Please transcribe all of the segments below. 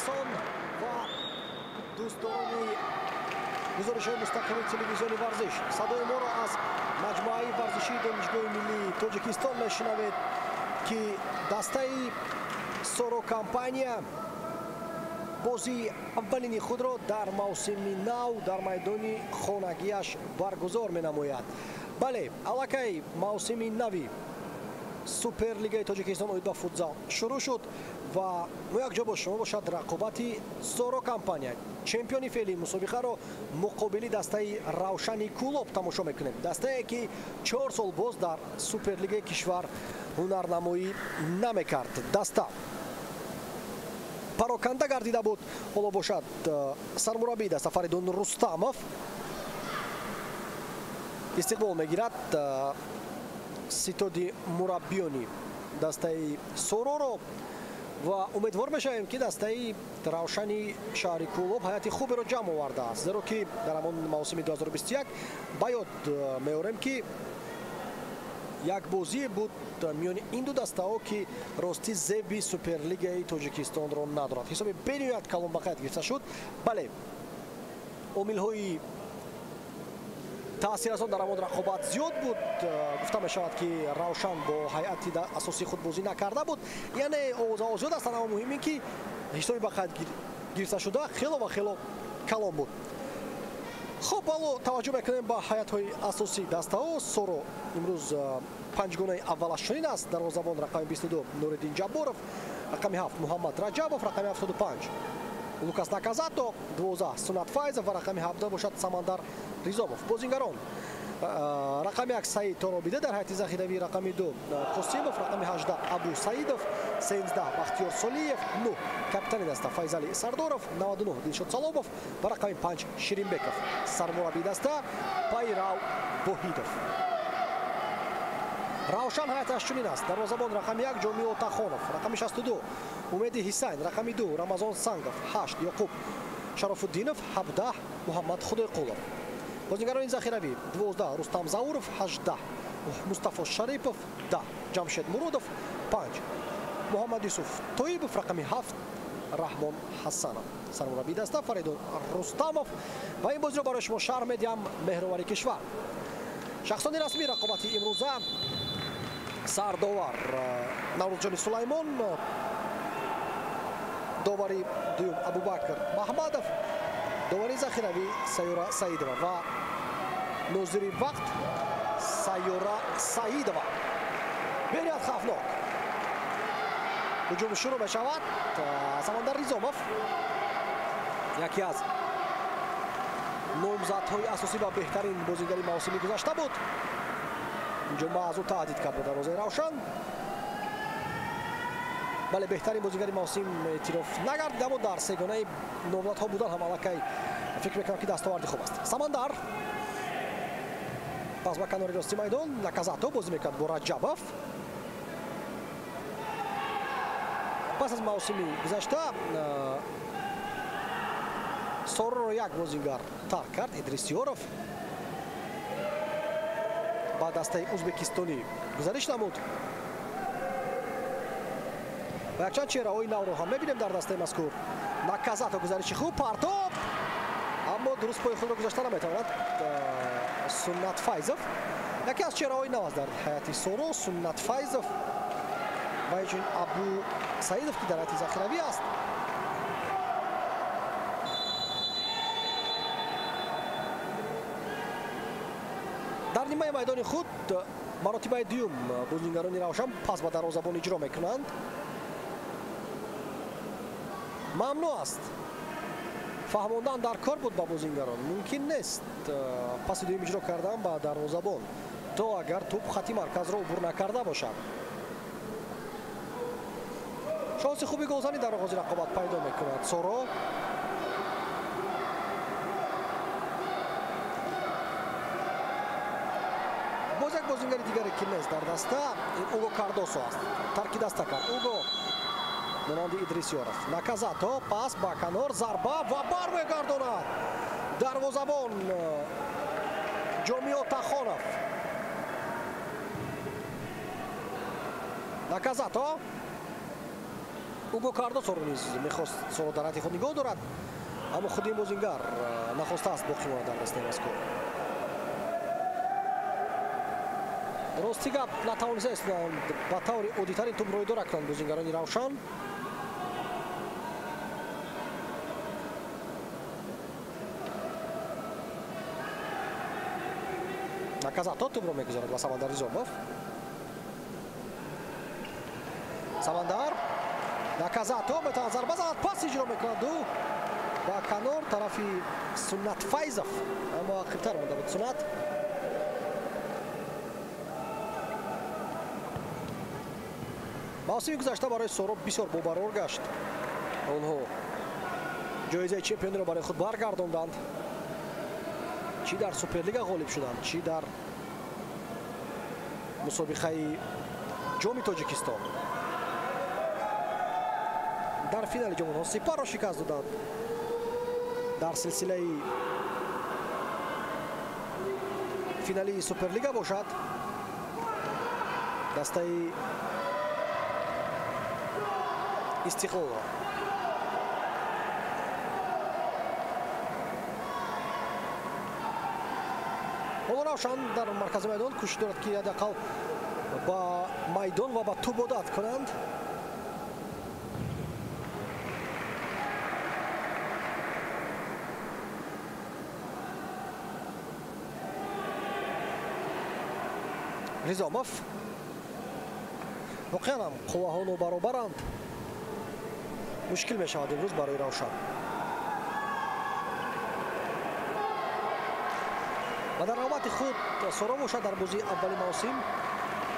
Мухлисон ва дӯстдорони гузоришҳои мустақими телевизиони варзиш, садои моро аз маҷмӯаи варзишии Донишгоҳи миллии Тоҷикистон мешунавед, ки дастаи Соро Компания бозии аввалини худро дар мавсими нав дар майдони хонагиаш баргузор менамояд. Бале, аллакай мавсими нави Суперлигаи Тоҷикистон оид ба футзал шурӯъ шуд ва мо якҷо бо шумо бошад рақобати Соро Компания, чемпиони феълии мусобиқаро муқобили дастаи Равшани Кӯлоб тамошо мекунем. Дастае ки 4 сол боз дар Суперлигаи кишвар ҳунарнамоӣ намекард. Даста пароканда гардида буд. Ҳоло бошад сармураббии даста Фаридун Рустамов истиқбол мегирад ситоди мураббиёни дастаи Сороро ва умедвор мешавем, ки дастаи Равшани шаҳри Кӯлоб ҳайати хуберо ҷамъ овардааст, зеро ки дар ҳамон мавсими 2021 ба ёд меорем, ки як бозие буд миёни ин ду дастаҳо, ки рости зеби Суперлигаи Тоҷикистонро надорад. Ҳисоби бениҳоят калон ба қайд гирифта шуд. Бале, омилҳои таъсиррасон дар ҳамон рақобат зиёд буд. Гуфта мешавад, ки Равшан бо ҳайати асосии худ бозӣ накарда буд, яъне овозаҳо зиёд ҳастанд, аммо муҳим ин ки ҳисоби ба қайд гирифташуда хело ва хело калон буд. Хуб, ҳоло таваҷҷӯҳ мекунем ба ҳайатҳои асосии дастаҳо. Соро имрӯз панҷгонаи аввалаш чунин аст: дарвозабон рақами 22 Нуриддин Ҷабборов, рақами 7 Муҳаммад Раҷабов, рақами 75 Лукас Наказато, 12 Сунат Файзов ва рақами 17 бошад Самандар Ризомов. Бозингарон: рақами 1 Саид Торобида дар ҳайати захиравӣ, рақами 2 Қосимов, рақами 18 Абу Саидов, 13 Бахтиёр Солиев, 9 капитани даста Файзали Сардоров, 99 Дилшод Саломов ва рақами 5 Ширинбеков. Сармураббии даста Пайрав Воҳидов. Равшан ҳайаташ чунин аст: дарвозабон рақами 1 Ҷомӣ Отахонов, рақами 62 Умеди Ҳисайн, рақами 2 Рамазон Сангов, 8 Ёқуб Шарофуддинов, 17 Муҳаммад Худойқулов. Бозингарони захиравӣ: 12 Рустам Зауров, 18 Мустафо Шарипов, 10 Ҷамшед Муродов, 5 Муҳаммад Юсуф Тоибов, рақами 7 Раҳмон Ҳасанов. Сармураббии даста Фаридун Рустамов. Ва ин бозиро барои шумо шарҳ медиҳам меҳровари кишвар. Шахсони расмии рақобати имрӯза: сардовар Наврӯзҷони Сулаймон, довари дуюм Абубакр Маҳмадов, довари захиравӣ Сайёра Саидова ва нозири вақт Сайёра Саидова. Бениҳоят хавфнок ҳуҷум шурӯъ мешавад. Самандар Ризомов яке аз номзадҳои асосӣ ва беҳтарин бозингари мавсими гузашта буд. Инҷо аз ӯ таҳдид кард ба дарвозаи Равшан. Бале, беҳтарин бозингари мавсим эътироф нагардид, аммо дар сегонаи номзадҳо будан ҳам аллакай фикр мекунам, ки дастоварди хуб аст. Самандар пас ба канори рости майдон. Наказато бозӣ мекард бо Раҷабов. Пас аз мавсими гузашта Сороро як бозингар тарк кард, Идрис Ёров ба дастаи ӯзбекистонӣ гузариш намуд. Ва якчанд чеҳраҳои навро ҳам мебинем дар дастаи мазкур. Наказато гузариши хуб, партоб, аммо дуруст пои худро гузашта наметавонад Суннат Файзов. Яке аз чеҳраҳои нав аст дар ҳайати Соро Суннат Файзов ва инчунин Абу Саидов, ки дар ҳайати захиравӣ аст. Дар нимаи майдони худ маротибаи дуюм бозингарони Равшан пас ба дарвозабон иҷро мекунанд. Мамнӯъ аст. Фаҳмондан дар кор буд ба бозингарон. Мумкин нест паси дуюм иҷро кардан ба дарвозабон, то агар тӯб хати марказро убур накарда бошад. Шонси хуби голзанӣ дар оғози рақобат пайдо мекунад Соро. Боз як бозингари дигаре ки нест дар даста, ин Уго Кардосо аст. Тарки даста кард Уго монанди Идрис Ёров. Наказато пас ба канор, зарба ва бармегардонад дарвозабон Ҷомӣ Отахонов. Наказато Уго Кардосоро низ мехост Соро дар ҳайати худ нигоҳ дорад, аммо худи ин бозингар нахостааст боқӣ монад дар дастаи мазкур. Рости гап, натавониста ба таври оддитарин тӯб рӯйдора кунанд бозингарони Равшан. Наказато тӯбро мегузорад ба Самандар Низомов. Самандар Наказато метавонад зарба занад, пас иҷро мекунад ӯ ба канор тарафи Суннат Файзов, аммо ақибтар монда буд Суннат. Мавсими гузашта барои Соро бисёр бобарор гашт. Онҳо ҷоизаи чемпиониро барои худ баргардонданд. Чӣ дар Суперлига ғолиб шуданд, чӣ дар мусобиқаи ҷоми Тоҷикистон. Дар финали ҷом онҳо Сипарро шикаст доданд. Дар силсилаи финалии Суперлига бошад, дастаи Истиқлолро. Ҳоло Равшан дар маркази майдон кӯшиш дорад, ки ҳадди ақал ба майдон ва ба тӯб одат кунанд. Низомов. Воқеан ҳам қувваҳо нобаробаранд. Мушкил мешавад имрӯз барои Равшан. Ва дар навбати худ Соро бошад дар бозии аввали мавсим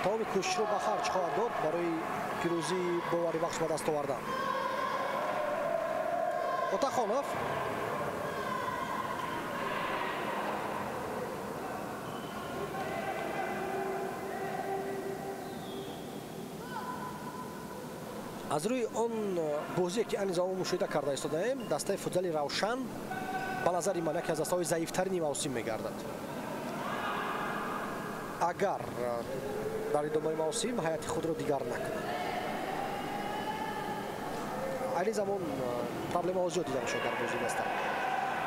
тамоми кӯшишро ба харҷ хоҳад дод барои пирӯзии боварибахш ба даст овардан. Отахонов аз рӯи он бозие ки ани замон мушоҳида карда истодаем, дастаи футзали Равшан ба назари ман яке аз дастаҳои заифтарини мавсим мегардад. Агар дар идомаи мавсим ҳайати худро дигар накунад. Айни замон проблемаҳо зиёд дида мешавад дар бозии даста.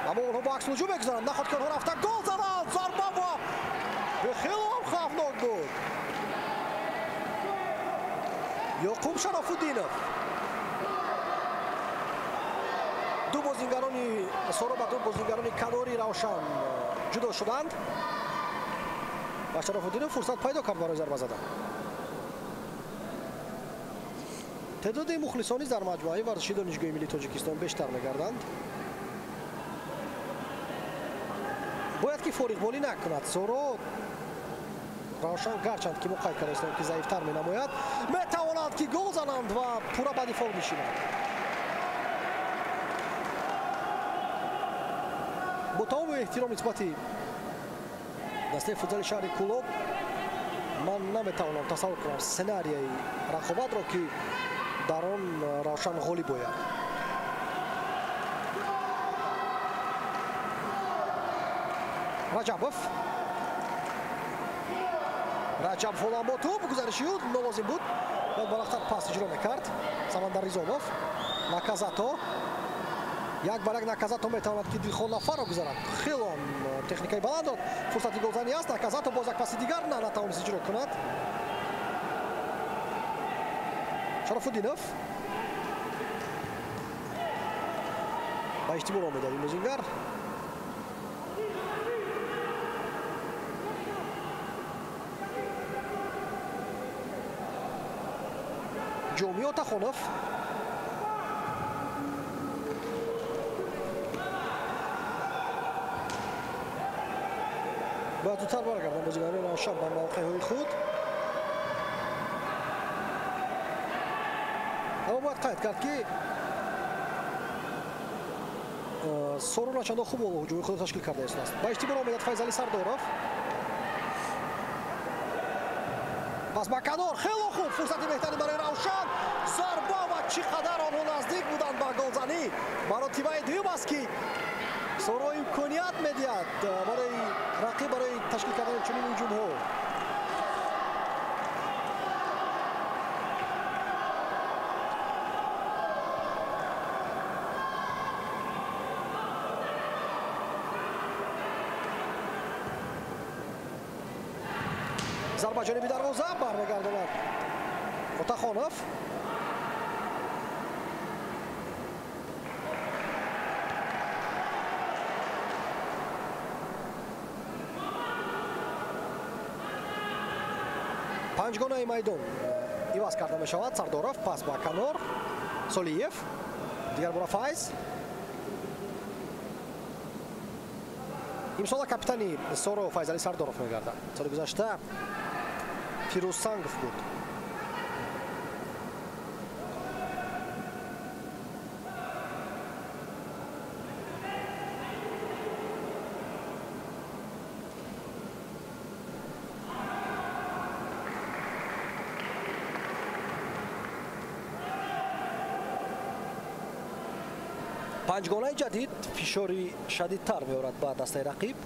Аммо онҳо бо аксулҳуҷум мегузаранд. Наход ки онҳо рафта гол заданд. Зарба ва хело ҳам хавфнок буд. Ёқуб Шарофуддинов. Ду бозингарони Соро ба ду бозингарони канори Равшан ҷудо шуданд ва Шарофуддинов фурсат пайдо кард барои зарба задан. Теъдоди мухлисон низ дар маҷмӯаи варзиши Донишгоҳи миллии Тоҷикистон бештар мегарданд. Бояд ки фориғболӣ накунад Соро. Равшан гарчанд ки мо қайд карда истем ки заифтар менамояд, метавонанд ки гол зананд ва пурра ба дифоъ нишинанд. Бо тамоми эҳтиром нисбати дастаи футзали шаҳри Кӯлоб, ман наметавонам тасаввур кунам сценарияи рақобатро, ки дар он Равшан ғолиб ояд. Раҷабов. Раҷаб ҳолам бо тӯб гузариши ӯ нолозим буд. Бояд баландтар пас иҷро мекард. Самандар Низомов. Наказато. Як ба як Наказато метавонад ки дилхоҳ нафарро гузарад. Хело техникаи баланд дорад. Фурсати голзанӣ аст. Наказато боз як паси дигар натавонист иҷро кунад. Шарофуддинов ба иштибоҳ роҳ медиҳад ин бозингар. Ҷомӣ Отахонов. Бояд зудтар баргарданд бозигарони Равшан ба мавқеъҳои худ. Аммо бояд қайд кард, ки Соро начандон хуб ҳуҷуми худро ташкил карда истодааст. Ба иштибоҳ роҳ медиҳад Файзали Сардоров. Пас ба канор, хело хуб, фурсати беҳтарин барои Равшан. Зарба ва чӣ қадар онҳо наздик буданд ба голзанӣ. Маротибаи дуюм аст, ки Соро имконият медиҳад барои рақиб барои ташкил кардани чунин ҳуҷумҳо. Зарба ҷониби дарвоза бармегардонад Отахонов. Панҷгонаи майдон иваз карда мешавад. Сардоров пас ба канор. Солиев, дигар бора Файз. Имсола капитани Соро Файзали Сардоров мегардад. Соли гузашта Фирӯз Сангов буд. Панҷгонаи ҷадид фишори шадидтар меорад ба дастаи рақиб.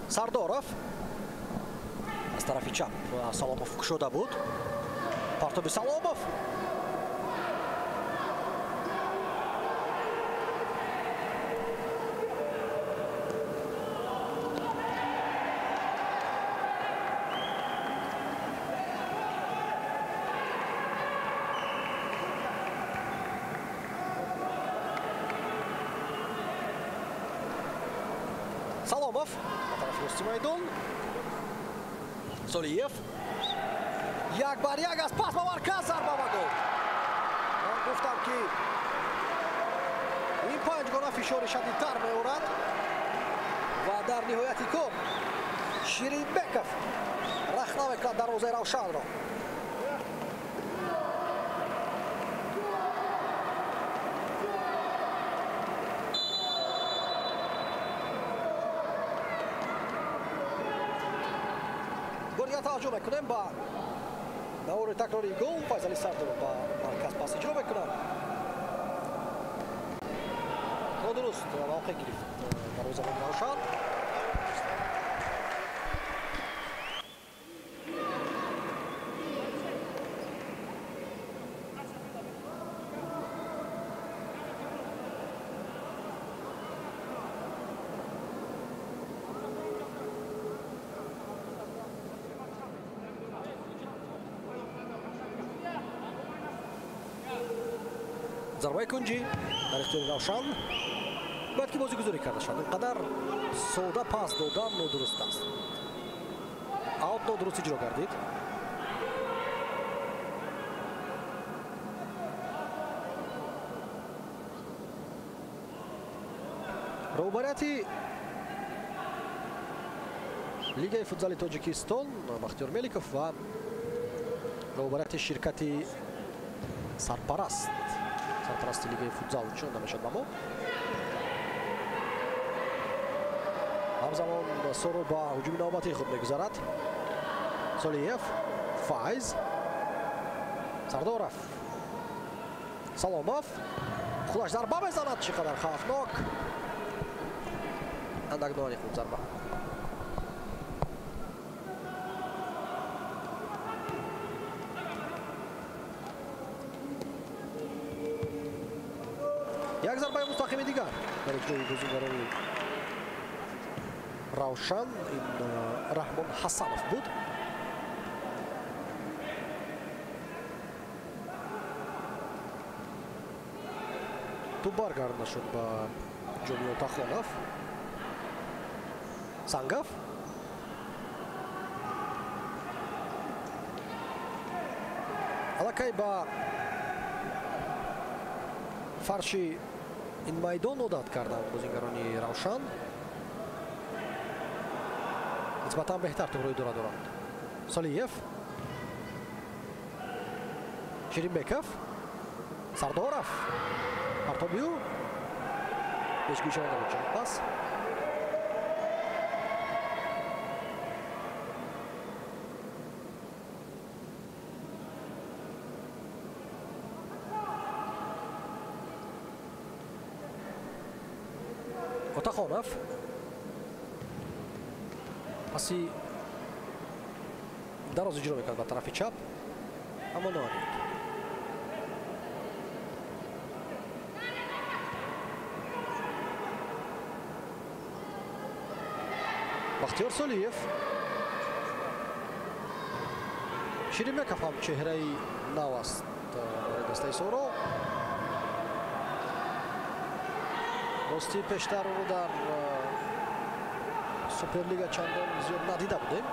Сардоров аз тарафи чап Саломов кушода буд. Партоби Саломов. Саломов ба тарафи рости майдон. Солиев як бар як аз пас ба марказ, зарба ва гол. Ман гуфтам ки ин панҷгона фишори шадидтар меорад ва дар ниҳояти кор Ширинбеков рахна мекунад дарвозаи Равшанро. Таваҷҷӯҳ мекунем ба навори такрори гол. Файзали Сардоров ба марказ пас иҷро мекунад. Нодуруст мавқеъ гирифт дарвозабони Равшан. Зарбаи кунҷӣ дар ихтиёри Равшан. Бояд ки бозигузорӣ карда шавад. Инқадар сода пас додан нодуруст аст. Аут нодуруст иҷро гардид. Роҳбарияти Лигаи футзали Тоҷикистон Бахтиёр Меликов ва роҳбарияти ширкати сарпарасти лигаи футзал нишон намешавад ба мо. Ҳамзамон Соро ба ҳуҷуми навбатии худ мегузарад. Солиев, Файз, Сардоров, Саломов. Худаш зарба мезанад, чӣ қадар хавфнок. Андак ноани хуб зарба. Як зарбаи мустақими дигар дар иҷрои бозигарони Равшан. Ин Раҳмон Ҳасанов буд. Тӯб баргардонда шуд ба ҷониби Отахонов. Сангов. Аллакай ба фарши ин майдон одат карданд бозигарони Равшан. Нисбатан беҳтар тӯбро идора доранд. Солиев, Ширинбеков, Сардоров, партоби ӯ пешгӯйшаванда буд чунин пас. Омурхонов паси дароз иҷро мекард ба тарафи чап, аммо ноаниқ. Бахтиёр Солиев, Ширимеков ҳам чеҳраи нав аст барои дастаи Соро. Рости пештар ӯро дар Суперлига чандон зиёд надида будем.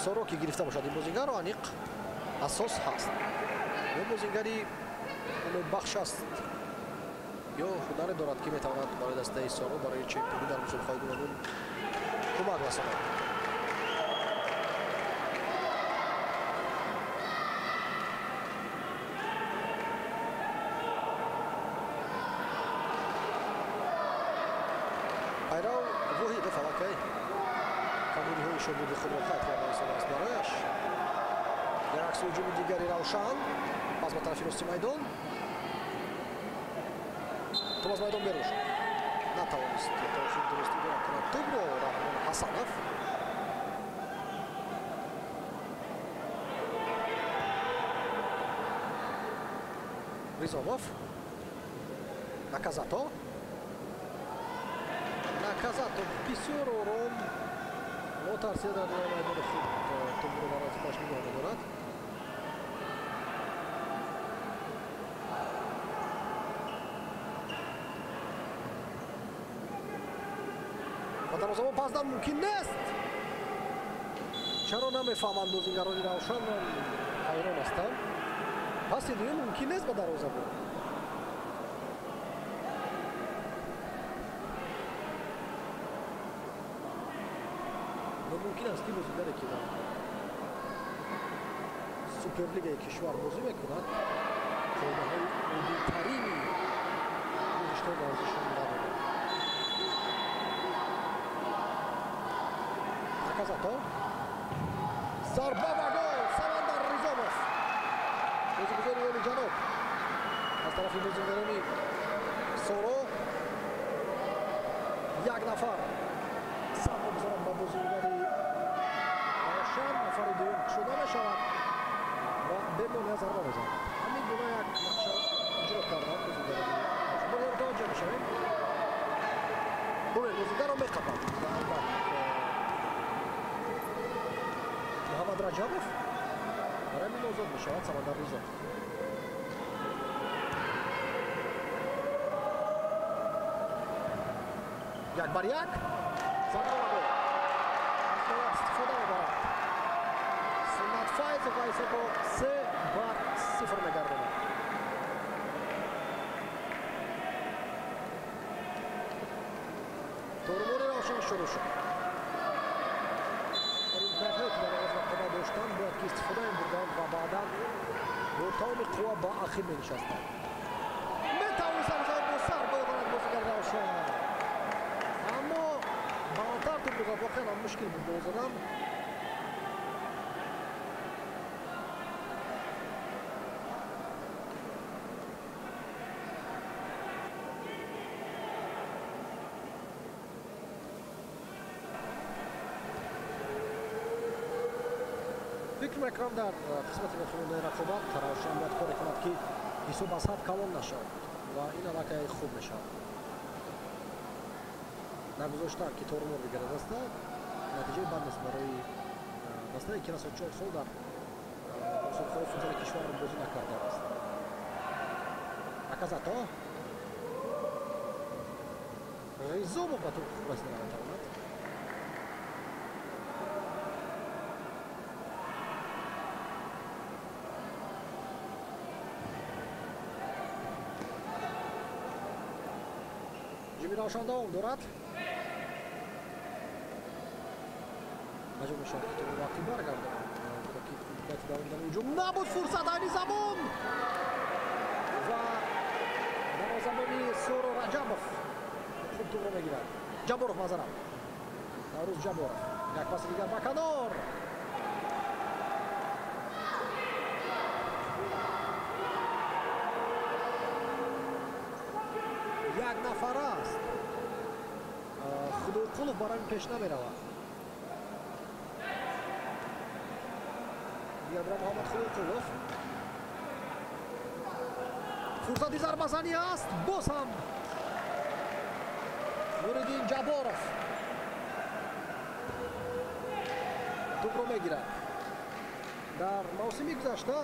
Соро ки гирифта бошад ин бозингарро, аниқ асос ҳаст. Ё бозингари умедбахш аст, ё ҳунаре дорад, ки метавонад барои дастаи Соро барои чемпионӣ дар мусобиқаҳои гуногун кӯмак расонад. Пайрав Воҳидов аллакай камбудиҳои шогирди худро қайд карда истодааст барояш. Дар акси ҳуҷуми дигари Равшан, пас ба тарафи рости майдон, тӯб аз майдон берун шуд. Натавонист то охир дуруст идора кунад тӯбро Раҳмон Ҳасанов. Ризомов, Наказато. Наказато бисёр ором нотарсида дар майдони худ тӯбро дар вазифааш нигоҳ медорад. Ба дарвозабон пас дан мумкин нест. Чаро намефаҳманд бозингарони Равшан, ман ҳайрон ҳастам. Паси дуюм мумкин нест ба дарвозабон. Мумкин аст, ки бозингаре, ки дар Суперлигаи кишвар бозӣ мекунад, қоидаҳои оддитарини гузиштҳои варзишро надорад. Наказато, зарба ва гол! Самандар Ризомов, бозигузори ёли ҷаноб, аз тарафи бозингарони Соро як нафар сар мегузорад ба бозингари Равшан, нафари дуюм кушода мешавад ва бемонеа зарба мезанад. Ҳамин гуна як нақша иҷро карданд бозингарони. Боз мутаваҷҷеҳ мешавем. Бубин, бозингарро меқапад. Муҳаммад Раҷабов, барои ҳамин озод мешавад Самандар Ризомов. Як бар як, зарба ва гол. Аз ҳолат истифода мебарад Суннат Файзов ва ҳисобро 3-0 мегардонад. Торумори Равшан шурӯъ шуд. Имкониятҳое, ки дар оғоз рақобат доштанд, бояд ки истифода мебурданд ва баъдан бо тамоми қувва ба ахир менишастанд. Метавонист ҳамзамон бо сар гол занад бозигари Равшан, аммо баландтар тӯб зад. Воқеан ҳам мушкил буд гол задан. Фикр мекунам, дар қисмати боқимондаи рақобат Равшан бояд коре кунад, ки ҳисоб аз ҳад калон нашавад ва ин аллакай хуб мешавад. Нагузоштан, ки тормор бигирад даста, натиҷаи бад нест барои дастае, ки расо 4 сол дар мусобиқаҳои футзали кишварро бозӣ накардааст. Наказато, Ризомов ба тӯб хуб расида наметавонад. Ҳуҷуми Равшан давом дорад. Маҷбур мешавад, ки тӯбро ақиб баргардонад, зеро ки имконияти давом додани ҳуҷум набуд. Фурсат айни замон ва дарвозабони Соро Раҷабов хуб тӯбро мегирад. Ҷабборов, маъзарат, Наврӯз Ҷабборов. Як паси дигар ба канор. Як нафар аст. Худойқулов барои пеш намеравад. Диябра Муҳаммад Худойқулов. Фурсати зарбазанӣ аст. Боз ҳам Нуриддин Ҷабборов тӯпро мегирад. Дар мавсими гузашта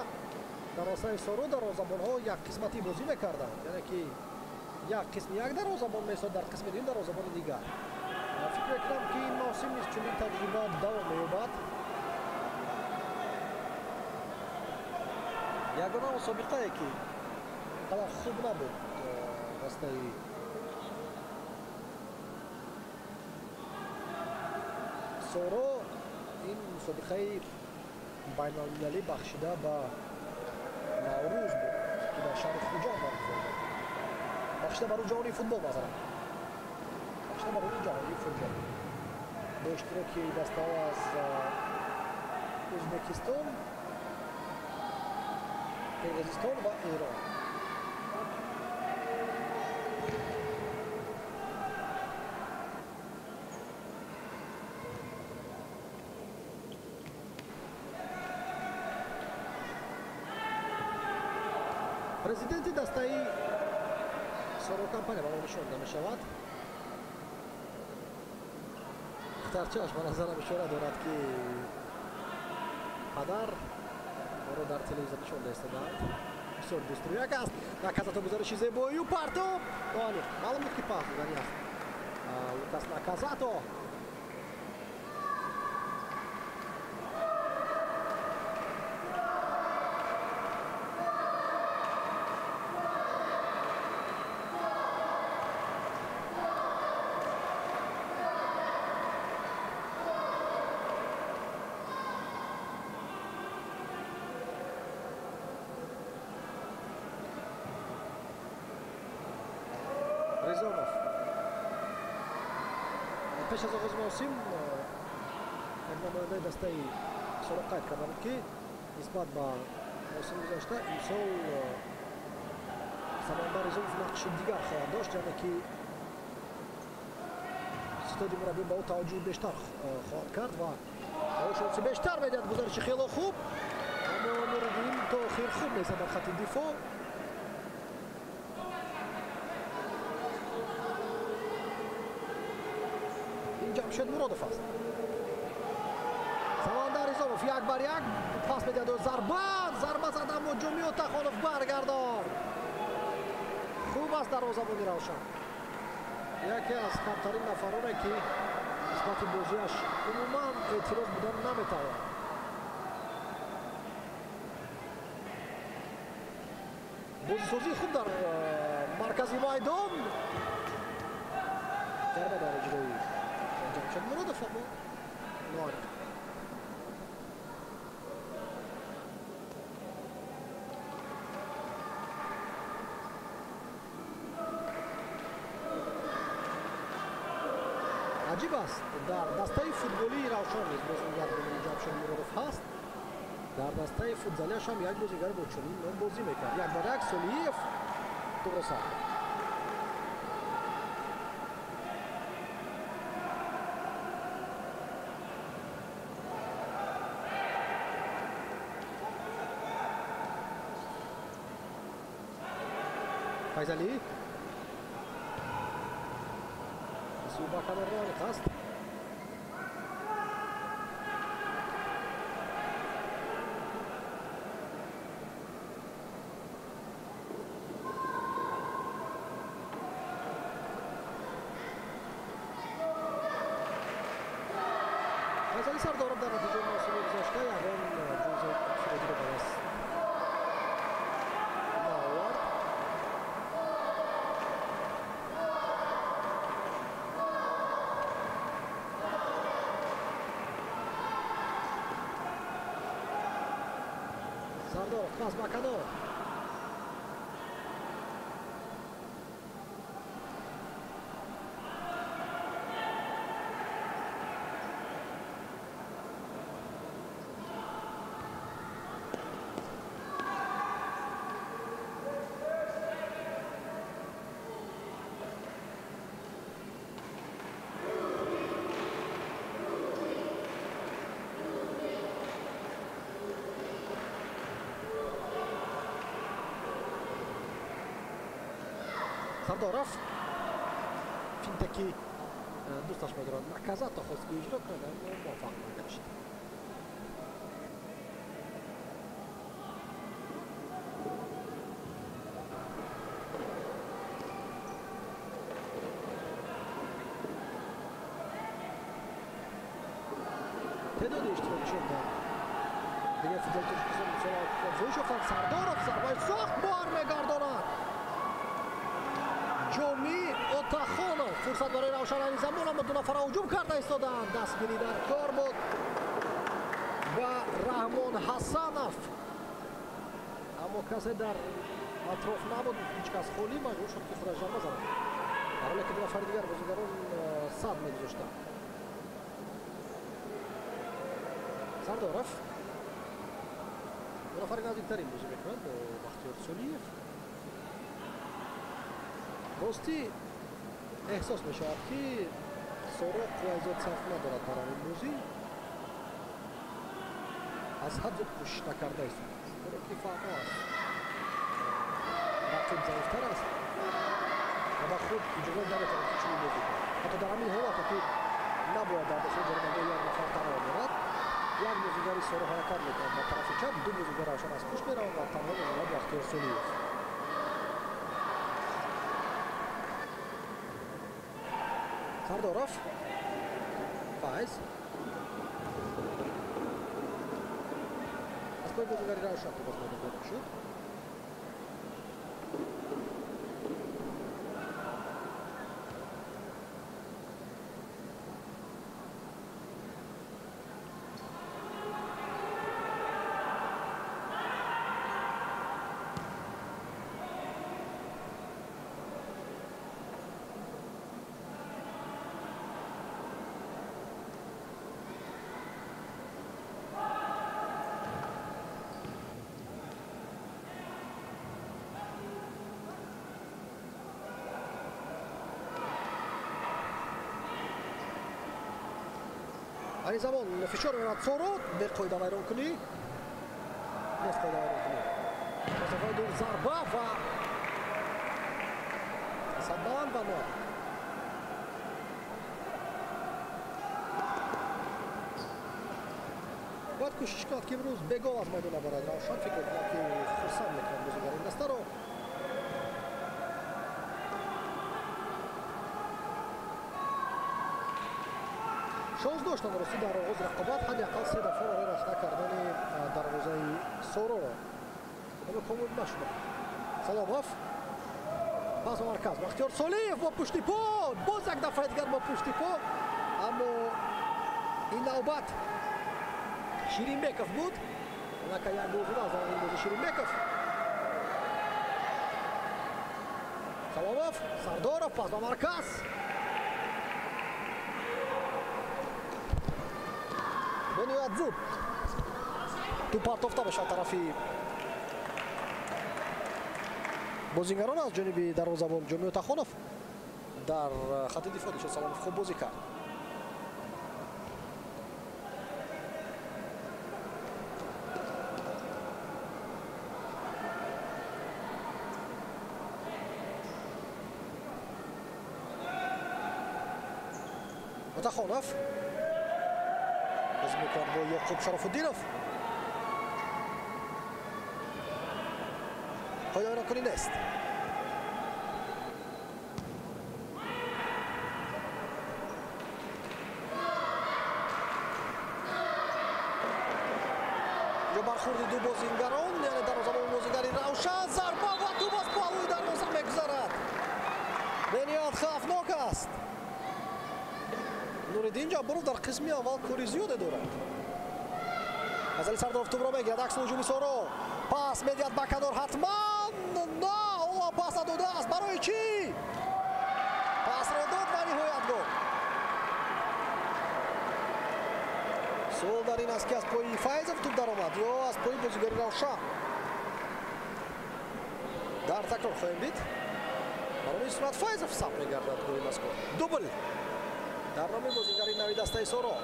дар осаи Соро дарвозабонҳо як қисматӣ бозӣ мекарданд, яъне ки як қисми як дарвозабон месод, дар қисми дуюм дарвозабони дигар. Фикр мекунам, ки ин мавсим низ чунин таҷриба давом меёбад. Ягона мусобиқае, ки қадар хуб набуд дастаи Соро, ин мусобиқаи байналмилалӣ бахшида ба Наврӯз буд, ки дар шаҳри Хуҷанд баргузор гардид. Бахшида ба рӯзи ҷаҳонии футбол, масалан. Бахшида ба рӯзи ҷаҳонии футбол. Бо иштироки дастаҳо аз Ӯзбекистон, Қирғизистон ва Эрон. Президенти дастаи Соро компания ба мо нишон дода мешавад. Духтарчааш ба назарам ишора дорад, ки падар моро дар телевизор нишон доистодаанд. Бисёр дӯстрӯяк аст. Наказато гузариши зебоию партоб. Ноаниқ. Маълум буд, ки пас додани аст. Лукас Наказато. Ризонов. Пеш аз оғози мавсим як намояндаи дастаи Соро қайд карда буд, ки нисбат ба мавсими гузашта имсол Самандар Ризонов нақши дигар хоҳад дошт, яъне ки ситоди мураббӣ ба ӯ таваҷҷӯҳи бештар хоҳад кард ва ба ӯ шонси бештар медиҳад. Гузариши хело хуб, аммо Нуриддин то охир хуб меистад дар хатти дифоъ. Ҷамшед Муродов аст. Самандар Ризонов як бар як пас медиҳад, зарба зад, аммо Ҷумиё Тахонов баргардон. Хуб аст дарвозабони Равшан. Яке аз камтарин нафароне, ки нисбати бозиаш умуман эътироз будан наметавонад. Бозисозии хуб дар маркази майдон. Зарба дар иҷрои Ҷамшед Муродов, аммо ноаниқ. Аҷиб аст, дар дастаи футболии Равшан низ бозингар бо номи Ҷамшед Муродов ҳаст. Дар дастаи футзалиаш ҳам як бозингар бо чунин ном бозӣ мекард. Як бар як Солиев тӯбро сар кард. Файзалӣ ба канор ноаниқ аст. Файзалӣ Сардоров дар натиҷаи мавсими гузашта ягон ҷоизаи инфиродиро ба даст наовард. Сардоров пас ба канор. Сардоров финте ки дӯсташ медорад Наказато хост ки иҷро кунад, аммо муваффақ нагашт. Теъдоди иштирокчиён дар лигаи футболи Тоҷикистон имсол афзоиш ёфтанд. Сардоров зарбаи сахт бармегардонад. Ҷомӣ Отахонов фурсат барои Равшан айни замон, аммо ду нафара ҳуҷум карда истоданд. Дастгирӣ дар кор буд ва Раҳмон Ҳасанов, аммо касе дар атроф набуд, ҳеҷ кас холӣ, маҷбур шуд ки худаш зарба занад, дар ҳоле ки ду нафари дигар бозигарон сад мегузоштанд. Сардоров ду нафари наздиктарин бозӣ мекунанд бо Бахтиёр Солиев. Ростӣ эҳсос мешавад ки Соро қувваи зиёд сарф надорад дар ҳамин бозӣ, аз ҳад зиёд кӯшиш накарда истодааст, зеро ки фаҳмо аст рақиб заифтар аст ва ба худ иҷоза наметавонад ки чунин бозӣ кунад. Ҳатто дар ҳамин ҳолате ки набояд дар дохили ҷаримагоҳ як нафар танҳо монад, як бозигари Соро ҳаракат мекунад ба тарафи чап, ду бозигар Равшан аз пушт мераванд ва танҳо мемонад Бахтиёр Солиев. Сардоров, Файз аз пои бозигари Равшан тӯп аз майдон берун шуд. Айни замон фишор меорад Соро, беқоида вайронкунӣ, нест қоида вайронкунӣ. Масофаи дур зарба ва садбаланд ва ноадил. Бояд кӯшиш кунад ки имрӯз бегол аз майдон набарад Равшан. Фикр мекунам ки хурсанд мекунад бозигари дастаро. Шонс доштанд ростӣ дар оғози рақобат ҳадди ақал се дафъа барои рахта кардани дарвозаи Сороро, аммо комил нашуданд. Саломов пас ба марказ, Бахтиёр Солиев бо пушти по, боз як дафъаи дигар бо пушти по, аммо ин навбат Ширинбеков буд. Аллакай як гол зуда аз ин бозӣ Ширинбеков. Саломов, Сардоров пас ба марказ. Бениҳоят зуд тӯп партофта мешавад тарафи бозигарон аз ҷониби дарвозабон Ҷомӣ Отахонов. Дар хати дифоъ Дилшод Саломов хуб бозӣ кард. Отахонов бозӣ мекунад бо Ёқуб Шарофуддинов. Қоида вайронкунӣ нест. Инҷо бархӯрди ду бозингарон, яъне дарвозабони бозигари Равшан, зарба ва тӯп аз паҳлӯи дарвоза мегузарад. Бениҳоят хавфнок аст. Нуриддин Ҷабборов дар қисми аввал кори зиёде дорад. Фазали Сардоров тӯпро мегирад, акси ҳуҷуми Соро, пас медиҳад ба канор, ҳатман на, ӯ пас надодааст. Барои чӣ? Пасро дод ва ниҳоят гол. Суол дар ин аст ки аз пои Файзов тӯп даромад ё аз пои бозигари Равшан. Дар такрор хоҳем дид. Барои сурат Файзов сабт мегардад голи мазкур. Дубл дар номи бозигари нави дастаи Соро.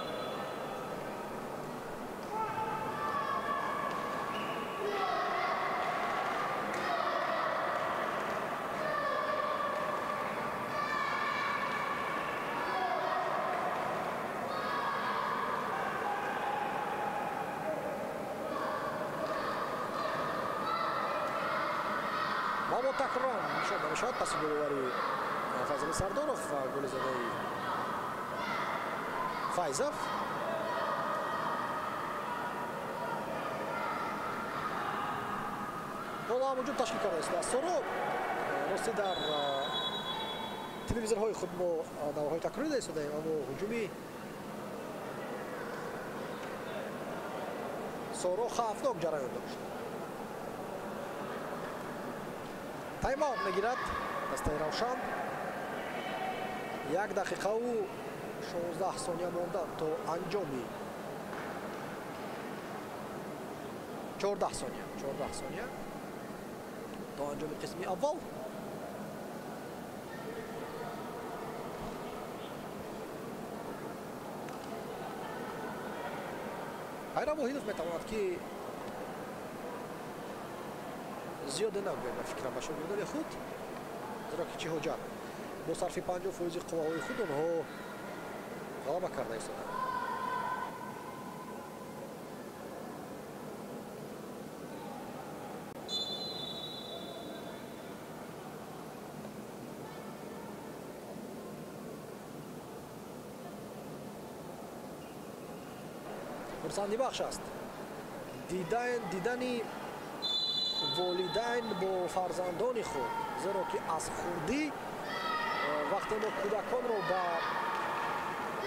Такроран нишон дода мешавад паси головари Файзали Сардоров ва голи задаи Файзов. Ҳоло ҳам ҳуҷум ташкил карда истодааст Соро. Рости дар телевизорҳои худ мо наворҳои такрорӣ дида истодаем, аммо ҳуҷуми Соро хавфнок ҷараён дошт. Тайм-аут мегирад дастаи Равшан. 1 дақиқаву 16 сония мондан то анҷоми 14 сония, 14 сония то анҷоми қисми аввал. Хайрам Воҳидов метавонад ки зиёде нагӯяд ба фикрам ба шогирдони худ, зеро ки чӣ ҳоҷат, бо сарфи 50% қувваҳои худ онҳо ғалаба карда истоданд. Хурсандибахш аст дидани волидайн бо фарзандони худ, зеро ки аз хурдӣ вақте мо кӯдаконро ба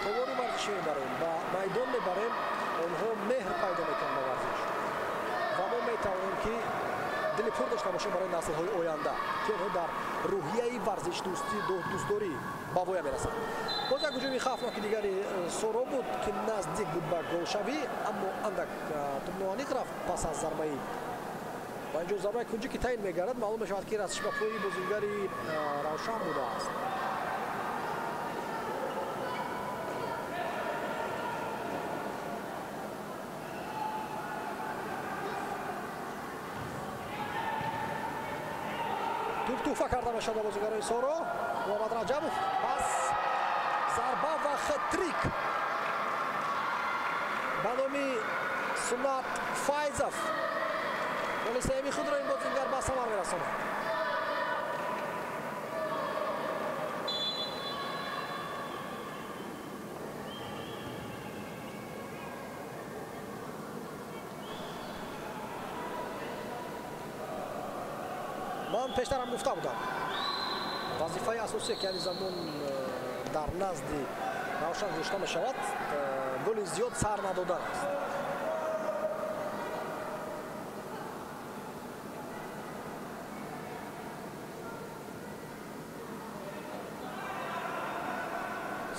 толори варзишӣ мебарем, ба майдон мебарем, онҳо меҳр пайдо мекунанд ба варзиш ва мо метавонем ки дили пур дошта бошем барои наслҳои оянда, ки онҳо дар рӯҳияи варзишдӯстӣ, дӯстдорӣ ба воя мерасанд. Боз як ҳуҷуми хавфноки дигари Соро буд, ки наздик буд ба голшавӣ, аммо андак тӯб ноаниқ рафт пас аз зарбаи ва инҷо зарбаи кунҷӣ ки таъин мегардад, маълум мешавад ки расиш ба пои бозигари Равшан будааст. Туп туҳфа карда мешавад ба бозигарони Соро. Муҳаммад Раҷабов пас зарба ва хет-трик ба номи Сунат Файзов. Голи сеюми худро ин бозингар ба самар мерасонад. Ман пештарам гуфта будам, вазифаи асосие ки ҳани замон дар назди Равшан гузошта мешавад, голи зиёд сар надодан аст.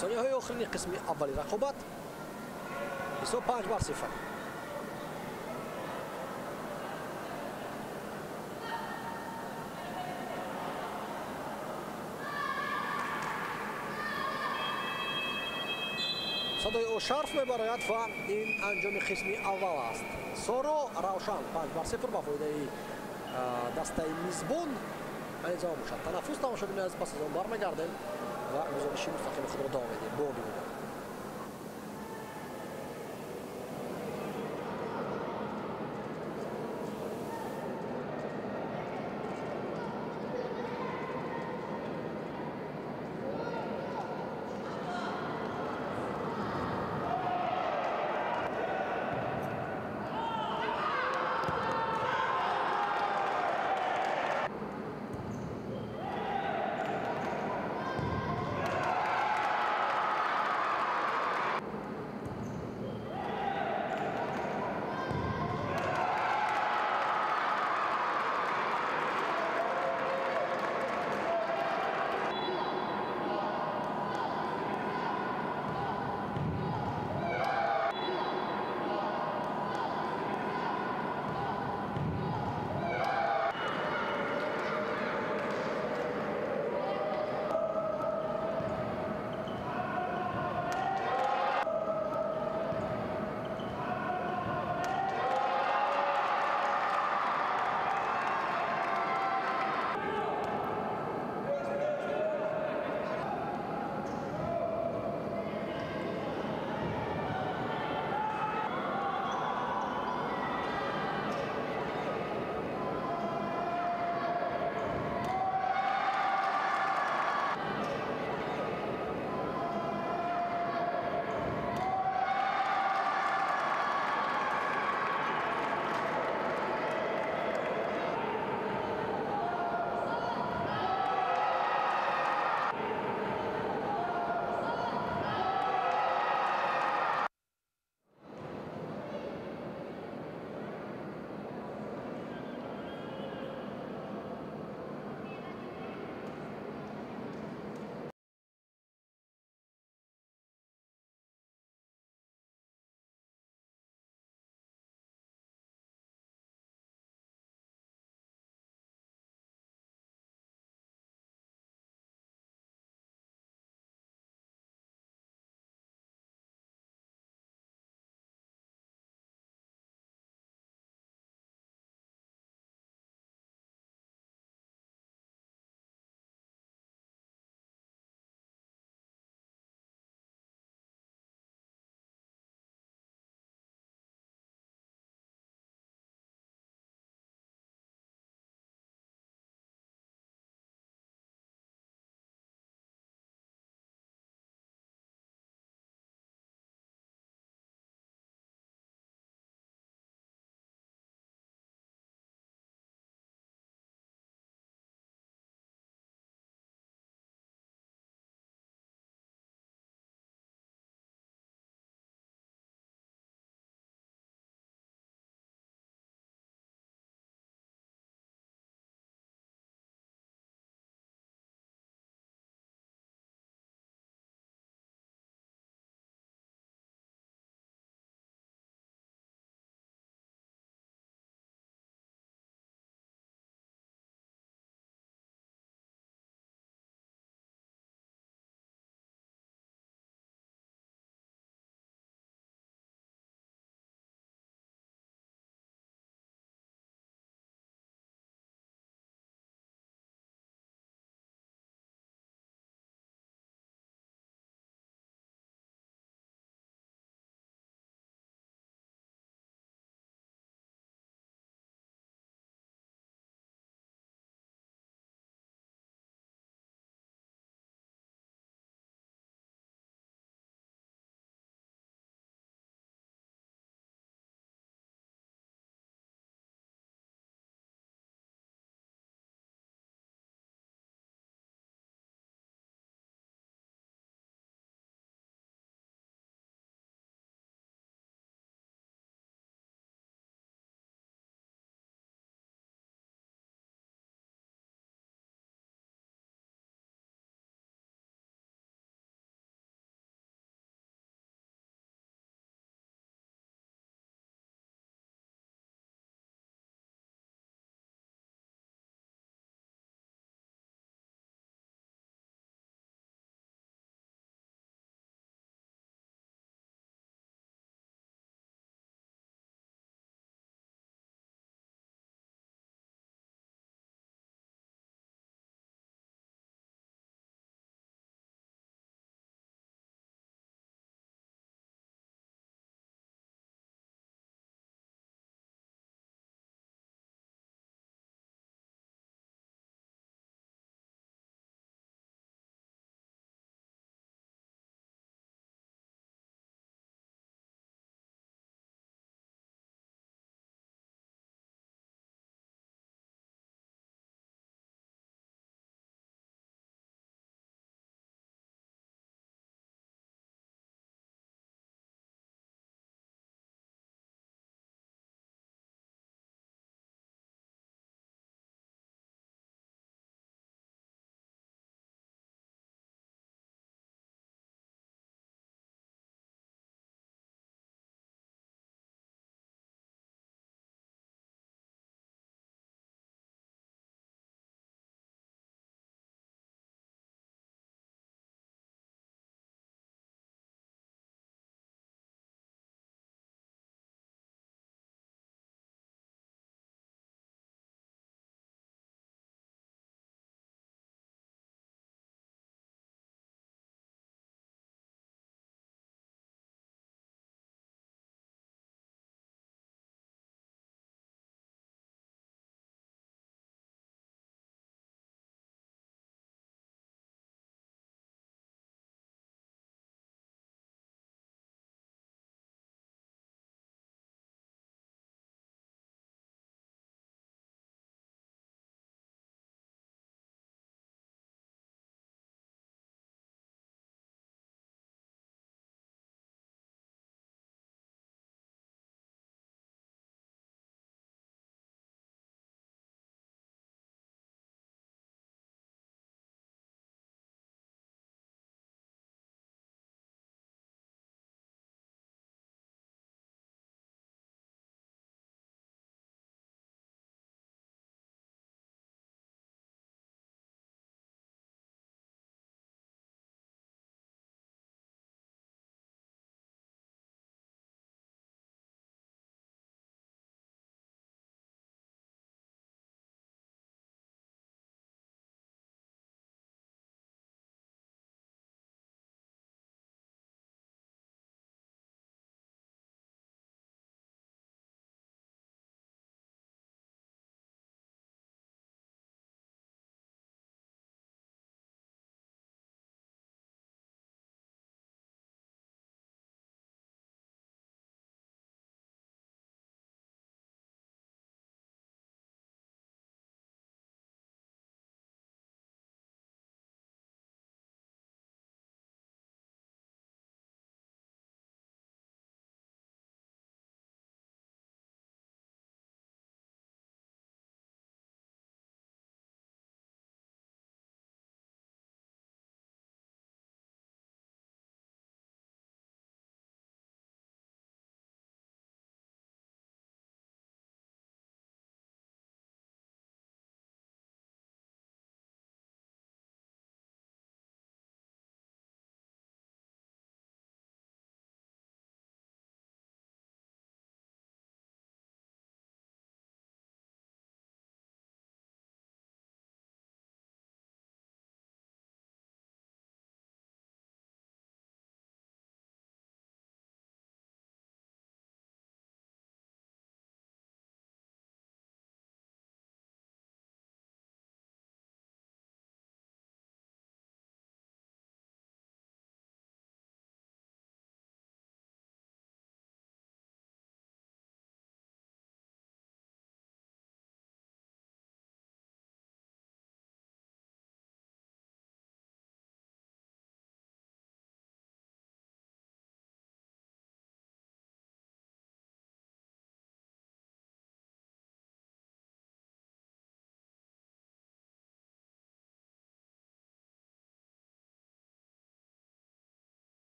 Сонияҳои охирини қисми аввали рақобат, ҳисоб 5-0. Садои ошарф мебарояд ва ин анҷоми қисми аввал аст. Соро Равшан 5-0 ба фоидаи дастаи мизбон. Айни замон бошад танаффус тамошобинони азиз, пас аз он бармегардем ва гузориши мустақими худро давом медиҳем. Бо бимонед.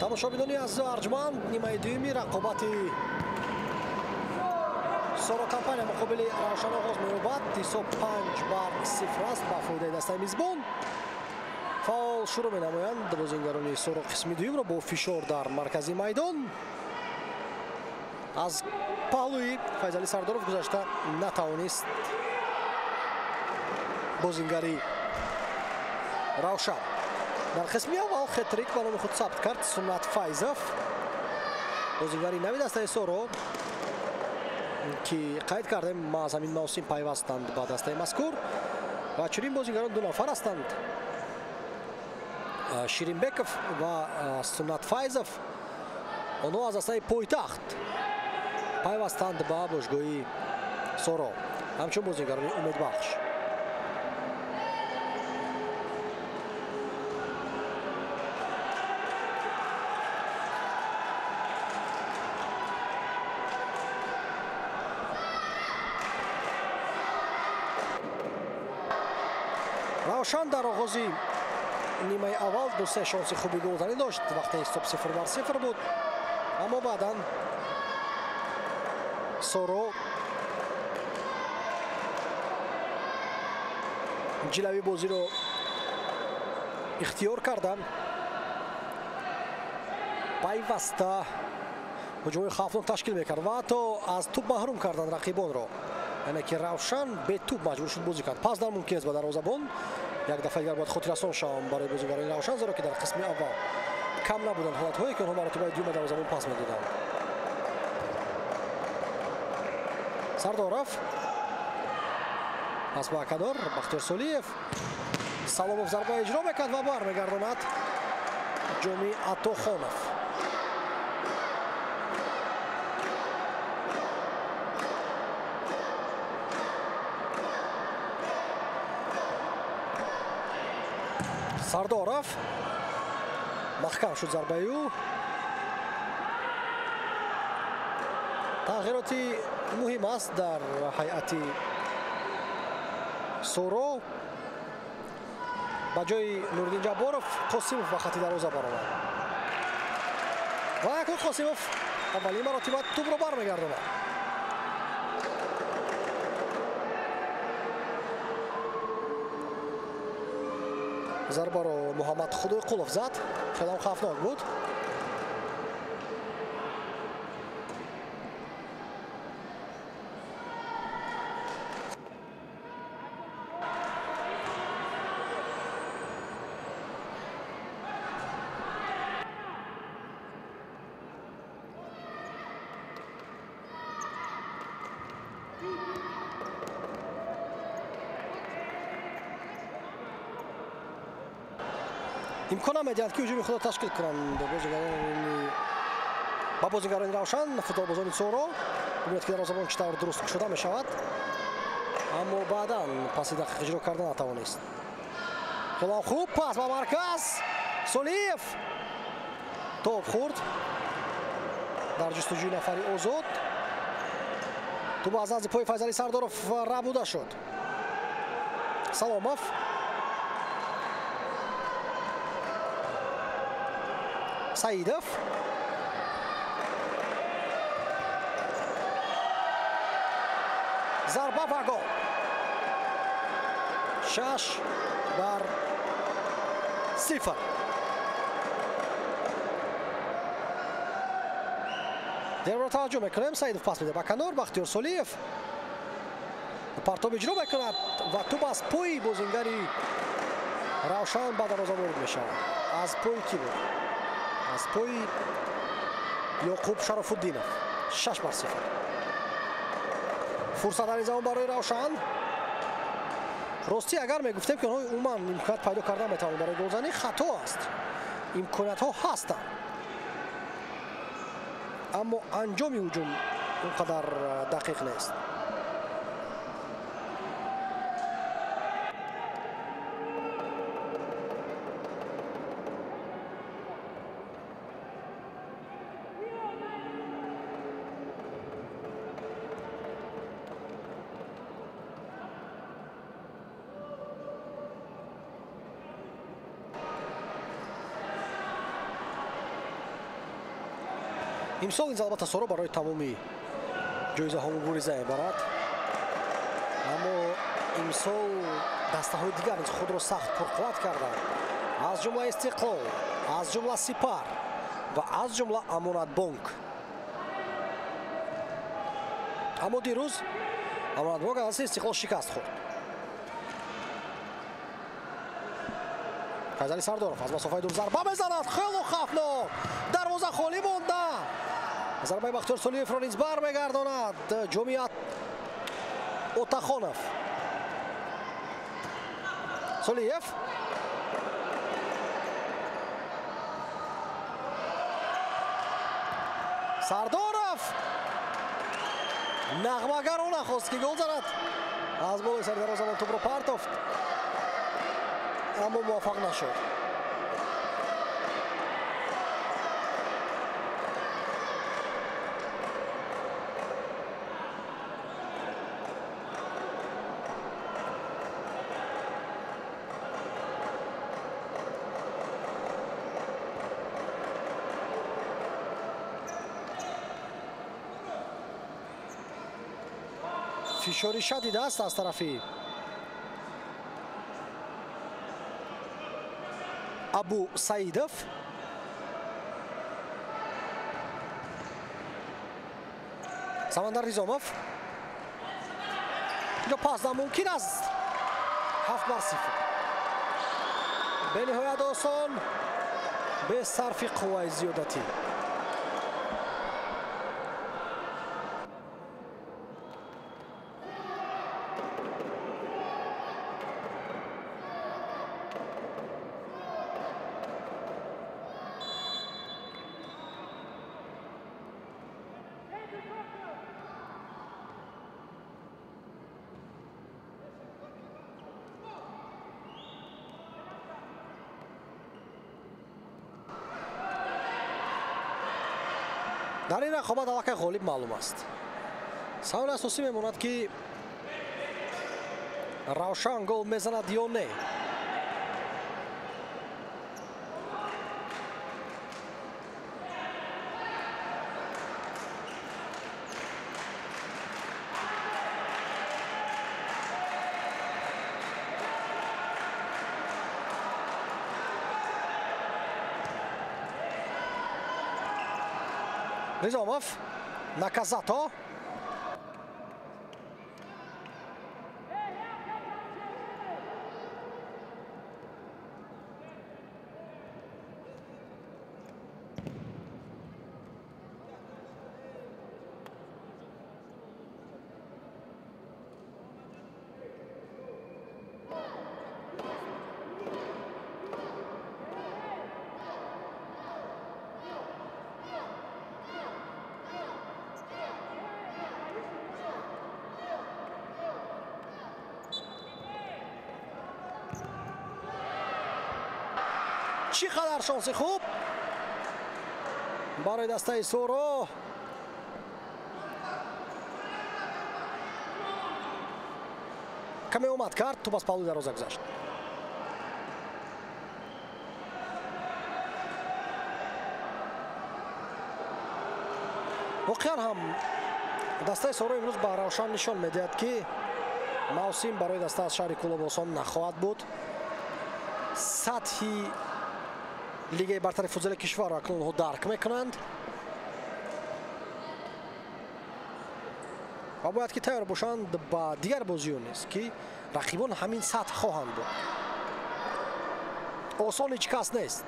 Тамошобинони азизу арҷманд, нимаи дуюми рақобати Соро компания муқобили Равшан оғоз меёбад. Ҳисоб 5-0 аст ба фоидаи дастаи мизбон. Фаъол шурӯъ менамоянд бозингарони Соро қисми дуюмро бо фишор дар маркази майдон. Аз паҳлӯи Файзалӣ Сардоров гузашта натавонист бозингари Равшан. Дар қисми аввал хетрик ба номи худ сабт кард Суннат Файзов, бозингари нави дастаи Соро, ки қайд кардем маҳз ҳамин мавсим пайвастанд ба дастаи мазкур ва чунин бозингарон ду нафар ҳастанд: Ширинбеков ва Суннат Файзов. Онҳо аз дастаи пойтахт пайвастанд ба бошгоҳи Соро ҳамчун бозингарони умедбахш. Равшан дар оғози нимаи аввал ду-се шонси хуби голзанӣ дошт, вақте ҳисоб 0-0 буд, аммо баъдан Соро ҷилави бозиро ихтиёр карда, пайваста ҳуҷумҳои хавфнок ташкил мекард ва ҳатто аз тӯб маҳрум карданд рақибонро. Яъне ки Равшан бе тӯб маҷбур шуд бозӣ кард. Пас дар мумкин аст ба дарвозабон як дафъа дигар бояд хотиррасон шавам барои бозигарони Равшан, зеро ки дар қисми аввал кам набуданд ҳолатҳое ки онҳо маротибаи дуюм ба дарвозабон пас медоданд. Сардоров пас ба канор, Бахтиёр Солиев. Саломов зарба иҷро мекард ва бармегардонад Ҷоми Атохонов. Сардоров маҳкам шуд зарбаи ӯ. Тағйироти муҳим аст дар ҳайати Соро. Ба ҷои Нуриддин Ҷабборов Қосимов ба хати дарвоза баромад ва якун Қосимов аввалин маротиба тӯбро бармегардонад. Зарбаро Муҳаммад Худойқулов зад, хелам хавфнок буд. Имкон намедиҳанд ки ҳуҷуми худро ташкил кунанд ба бозигарони Равшан. Футболбозони Соро бибинед ки дарвозабон чӣ тавр дуруст кушода мешавад, аммо баъдан паси дақиқ иҷро карда натавонист. Хелам хуб пас ба марказ, Солиев тоб хӯрд дар ҷустуҷӯи нафари озод. Тӯб аз назди пои Файзалӣ Сардоров рабуда шуд. Саломов Саидов зарба ва гол. 6-0. Дерро таваҷҷӯҳ мекунем. Саидов пас медиҳад ба канор, Бахтиёр Солиев партоб иҷро мекунад ва тӯб аз пои бозингари Равшан ба дарвоза ворид мешавад. Аз пои кӣ буд? Аз пои Ёқуб Шарофуддинов. 6-0. Фурсат дар ин замон барои Равшан. Ростӣ агар мегуфтем ки онҳо умуман имконият пайдо карда метавонанд барои голзанӣ, хато аст. Имкониятҳо ҳастанд, аммо анҷоми ҳуҷум он қадар дақиқ нест. Имсол низ албатта Соро барои тамоми ҷоизаҳо мубориза мебарад, аммо имсол дастаҳои дигар низ худро сахт пурқувват карданд, аз ҷумла Истиқлол, аз ҷумла Сипар ва аз ҷумла Амонатбонк. Аммо дирӯз Амонатбонк аз Истиқлол шикаст хӯрд. Файзали Сардоров аз масофаи дур зарба мезанад, хело хавфнок, дарвоза холӣ монда. Зарбаи Бахтиёр Солиевро низ бармегардонад Ҷомият Отахонов. Солиев Сардоров нағмагарона хост ки гол занад, аз болои сари дарвозабон тӯбро партофт, аммо муваффақ нашуд. Фишори шадид аст аз тарафи Абу Саидов. Самандар Низомов. Инҷо пас намумкин аст. 7-0. Бениҳоят осон, бе сарфи қувваи зиёдатӣ. Дар ин рақобат аллакай ғолиб маълум аст. Саволи асосӣ мемонад, ки Равшан гол мезанад ё не. Низомов, Наказато. Чӣ қадар шонси хуб барои дастаи Соро. Каме омад кард, тӯп аз паҳлӯи дарвоза гузашт. Воқеан ҳам дастаи Соро имрӯз ба Равшан нишон медиҳад, ки мавсим барои даста аз шаҳри Кӯлоб осон нахоҳад буд. Сатҳи лигаи бартари футзали кишварро акнун онҳо дарк мекунанд ва бояд ки тайёр бошанд ба дигар бозиҳо низ, ки рақибон ҳамин сатҳ хоҳанд буд. Осон ҳеҷ кас нест.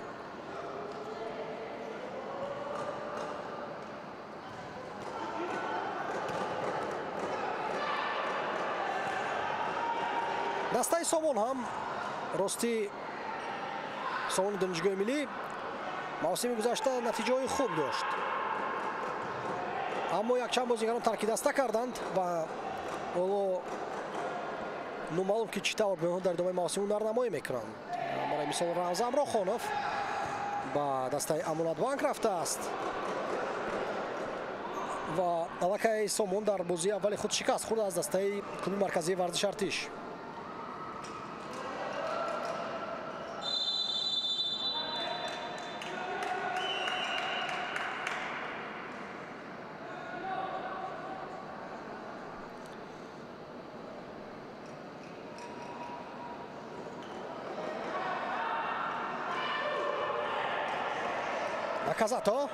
Дастаи Сомон ҳам ростӣ Сомони донишгоҳи миллӣ мавсими гузашта натиҷаҳои хуб дошт, аммо якчанд бозигарон тарки даста карданд ва ҳоло номаълум ки чӣ тавр онҳо дар идомаи мавсим ҳунарнамоӣ мекунанд. Барои мисол Рамзан Рохонов ба дастаи Амонатбанк рафтааст ва аллакай Сомон дар бозии аввали худ шикаст хӯрд аз дастаи клуби марказии варзиши Артиш. Наказато.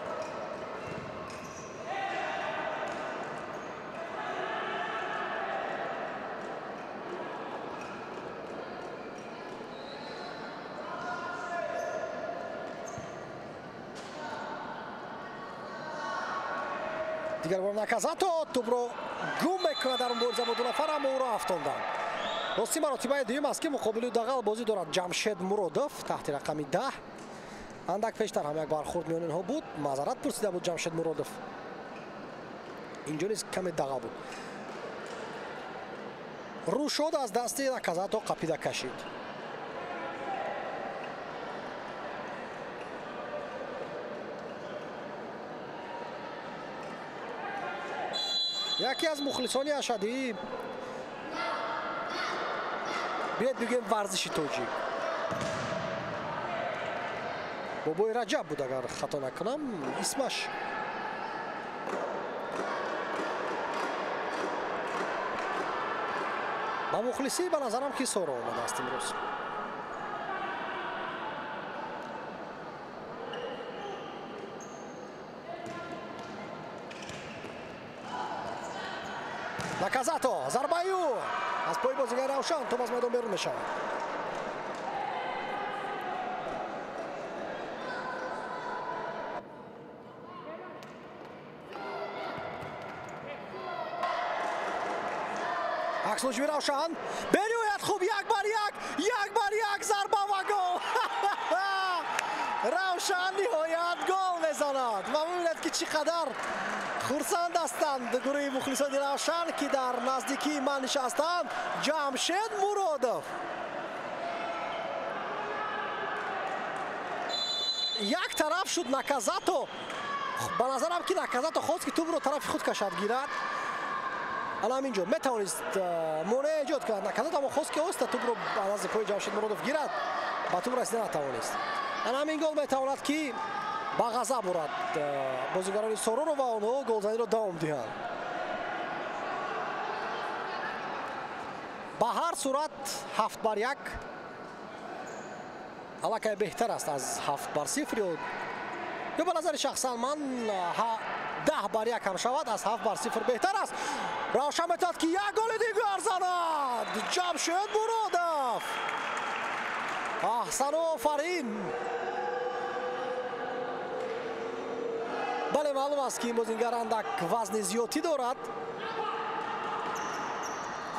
Дигар бор Наказато тӯбро гум мекунад дар мубориза бо ду нафар, аммо ӯро афтонданд. Рости маротибаи дуюм аст, ки муқобили дағал бозӣ дорад Ҷамшед Муродов таҳти рақами 10. Андак пештар ҳам як бархӯрд миёни инҳо буд, маъзарат пурсида буд Ҷамшед Муродов. Инҷо низ каме дағал буд. Рӯшод аз дасти Наказато қапида кашид. Яке аз мухлисони ашадии, биёед бигӯем, варзиши тоҷик Бобои Раҷаб буд, агар хато накунам исмаш. Ба мухлисӣ ба назарам ки Соро омадааст имрӯз. Наказато, зарбаи ӯ аз пои бозигари Равшан, тӯб аз майдон берун мешавад. Акслуҷми Равшан бениҳоят хуб, 1 бар 1, 1 бар 1, зарба ва гол! Равшан ниҳоят гол мезанад ва мебинед, ки чӣ қадар хурсанд ҳастанд гурӯҳи мухлисони Равшан, ки дар наздикии ман нишастанд. Ҷамшед Муродов як тараф шуд. Наказато, ба назарам ки Наказато хост, ки тӯбро тарафи худ кашад, гирад. Ана ҳамин ҷо метавонист монеа эҷод кунад Наказато, аммо хост, ки оҳиста тӯбро ба назди пои Ҷамшед Муродов гирад, ба тӯб расида натавонист. Ана ҳамин гол метавонад, ки ба ғазаб орад бозигарони Сороро ва онҳо голзаниро давом диҳанд. Ба ҳар сурат 7 бар 1 аллакай беҳтар аст аз 7 бар 0 ё ба назари шахсан ман 10 бар 1 ҳам шавад, аз 7 бар 0 беҳтар аст. Равшан метавонад, ки як голи дигар занад. Ҷамшед Муродов, аҳсану офарин! Бале, маълум аст, ки ин бозингар андак вазни зиёдтӣ дорад,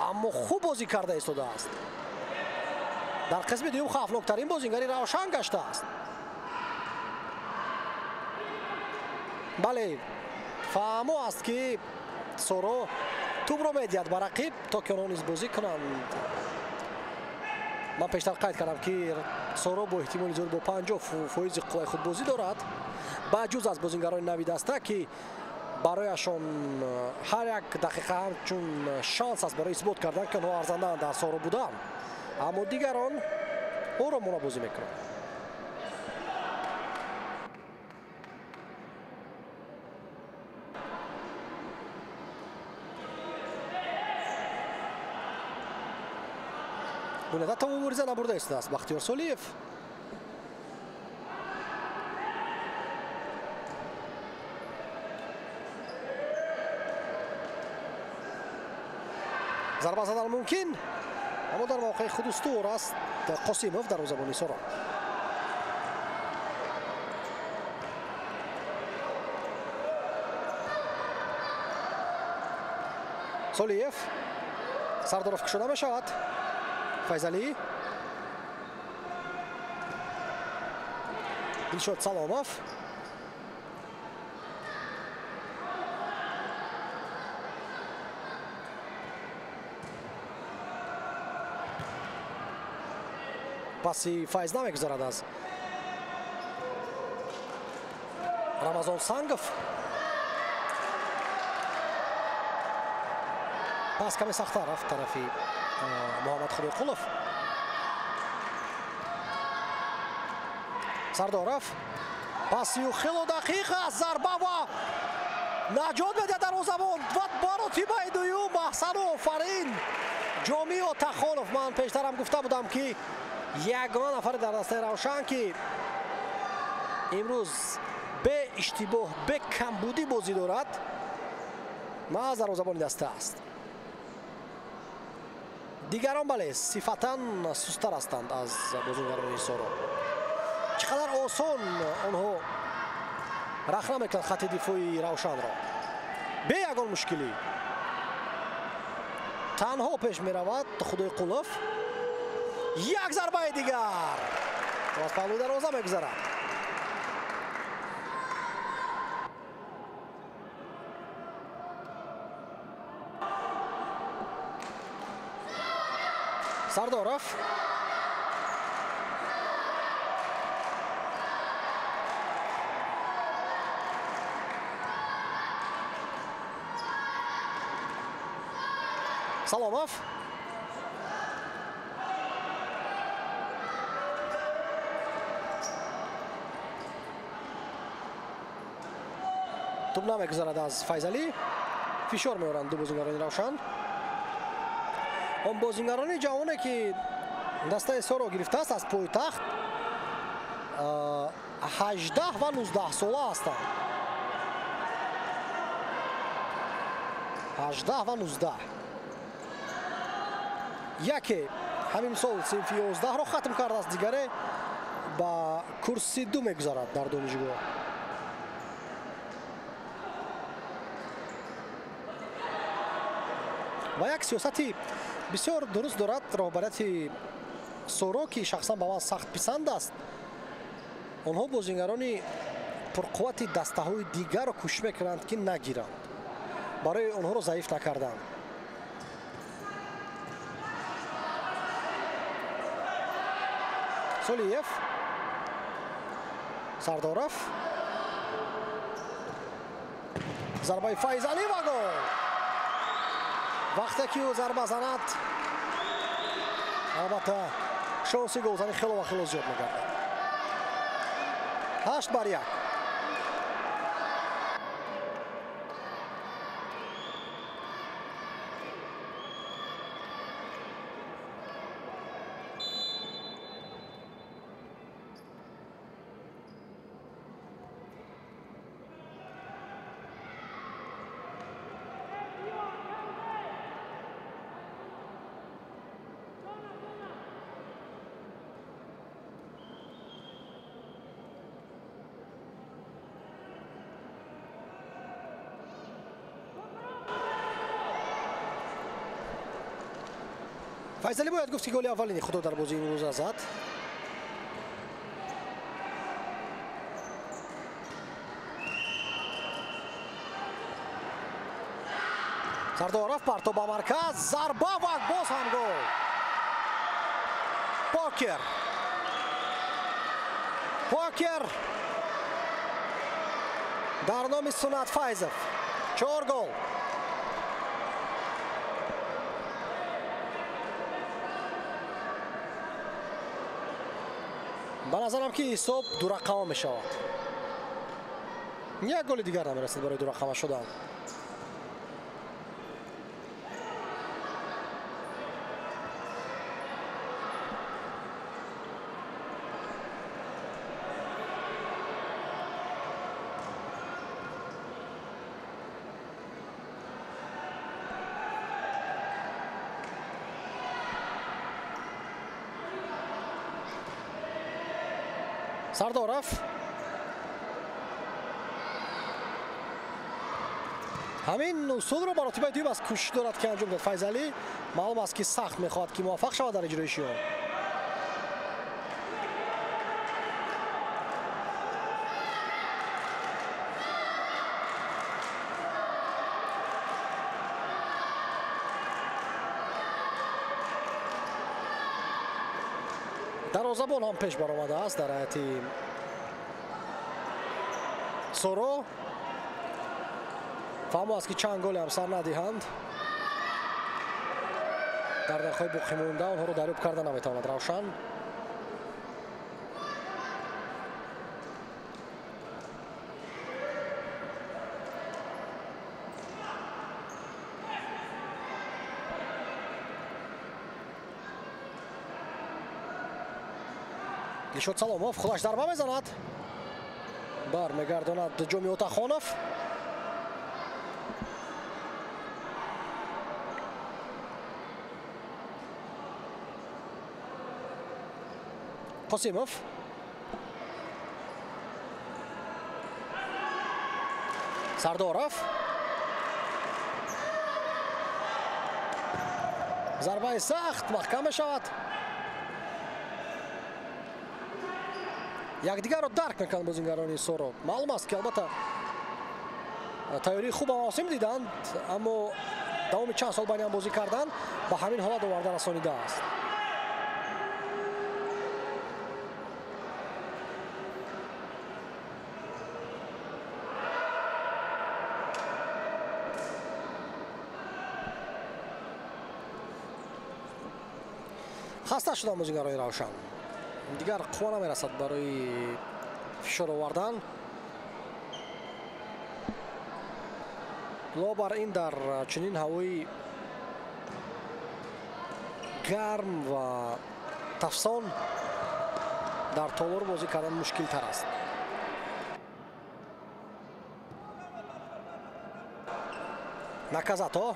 аммо хуб бозӣ карда истодааст. Дар қисми дуюм хавфноктарин бозингари Равшан гаштааст. Бале, фаҳмо аст, ки Соро тӯбро медиҳад ба рақиб, то ки онҳо низ бозӣ кунанд. Ман пештар қайд кардам, ки Соро бо эҳтимоли зиёд бо 50 фоизи қувваи худ бозӣ дорад, ба ҷуз аз бозингарони нави даста, ки барояшон ҳар як дақиқа ҳамчун шанс аст барои исбот кардан, ки онҳо арзандаанд дар Соро будан, аммо дигарон оромона бозӣ мекунанд. Бунед, ҳатто мубориза набурда истодааст Бахтиёр Солиев. Зарба задан мумкин, аммо дар мавқеи худ устувор аст Қосимов, дарвозабони Соро. Солиев, Сардоров, кушода мешавад. Файзалӣ, Дилшод Саломов. Паси Файз намегузарад аз Рамазон Сангов. Пас каме сахттар рафт тарафи Муҳаммад Худойқулов. Сардоров, пасию хело дақиқ аст, зарба ва наҷот медиҳад дарвозабон ва маротибаи дуюм. Аҳсану офарин, Ҷомиё Тахонов! Ман пештарам гуфта будам, ки ягона нафаре дар дастаи Равшан, ки имрӯз Бе иштибоҳ, бе камбудӣ бозӣ дорад, маҳз дарвозабони даста аст. Дигарон бале сифатан сусттар ҳастанд аз бозингарони Соро. Чӣ қадар осон онҳо рахна мекунанд хати дифои Равшанро, бе ягон мушкилӣ. Танҳо пеш меравад Худойқулов. Як зарбаи дигар аз паҳлӯи дарвоза мегузарад. Сардоров. Саломов. Туп намегузарад аз Файзалӣ. Фишор меоранд ду бозингарони Равшан. Он бозингарони ҷавоне ки дастаи Соро гирифтааст аз пойтахт 18 ва 19 сола ҳастанд. 18 ва 19. Яке ҳамин сол синфи 11-ро хатм кардааст, дигаре ба курси 2 мегузарад дар донишгоҳ. Ва як сиёсати бисёр дуруст дорад роҳбарияти Соро, ки шахсан ба ман сахт писанд аст. Онҳо бозингарони пурқуввати дастаҳои дигарро кӯшиш мекунанд, ки нагиранд, барои онҳоро заиф накарданд. Солиев, Сардоров, зарбаи Файзалӣ ва гол. Вақте ки ӯ зарба занад, албатта шонси голзанӣ хело ва хело зиёд мегардад. 8-1. Файзалӣ бояд гуфт, ки голи аввалини худро дар бозии имрӯза зад. Сардоров, парто ба марказ, зарба ва боз ҳам гол. Покер. Покер дар номи Сунат Файзов. 4 гол. Ба назарам ки ҳисоб дурақама мешавад. Як голи дигар намерасад барои дурақама шудан. Сардоров. Ҳамин усулро маротибаи дуюм аз кӯшиш дорад, ки анҷом дод Файзалӣ. Маълум аст, ки сахт мехоҳад, ки муваффақ шавад дар иҷроиши он. Дарвозабон ҳам пеш баромадааст дар ҳайати Соро. Фаҳмо аст, ки чанд голе ҳам сар надиҳанд, дар дақиқаҳои боқимонда онҳоро дарёб карда наметавонад Равшан. Дилшод Саломов худаш зарба мезанад, Бар мегардонад Ҷоми Отахонов. Қосимов. Сардоров. Зарбаи сахт маҳкам мешавад. Якдигарро дарк мекунанд бозингарони Соро. Маълум аст, ки албатта тайёрии хуб ба мавсим диданд, аммо давоми чанд сол байни ҳам бозӣ кардан ба ҳамин ҳолат оварда расонидааст. Хаста шуданд бозингарони Равшан. Дигар қувва намерасад барои фишор овардан. Ло бар ин дар чунин ҳавои гарм ва тафсон дар толор бозӣ кардан мушкилтар аст. Наказато.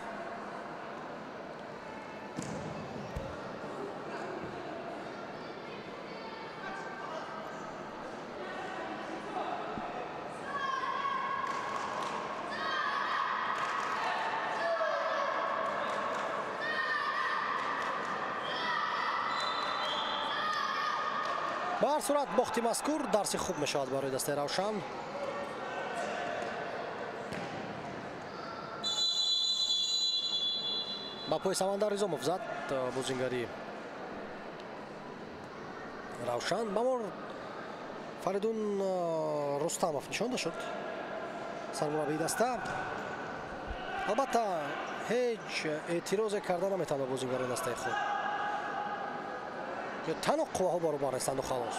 Ба ҳар сурат бохти мазкур дарси хуб мешавад барои дастаи Равшан. Ба пои Самандар Изомов зад бозингари Равшан. Мамор Фаридун Рустамов нишонда шуд сармураббии даста. Албатта ҳеҷ эътирозе карда наметавонад бозингарони дастаи худ. Танҳо қувваҳо баробар нестанду халос.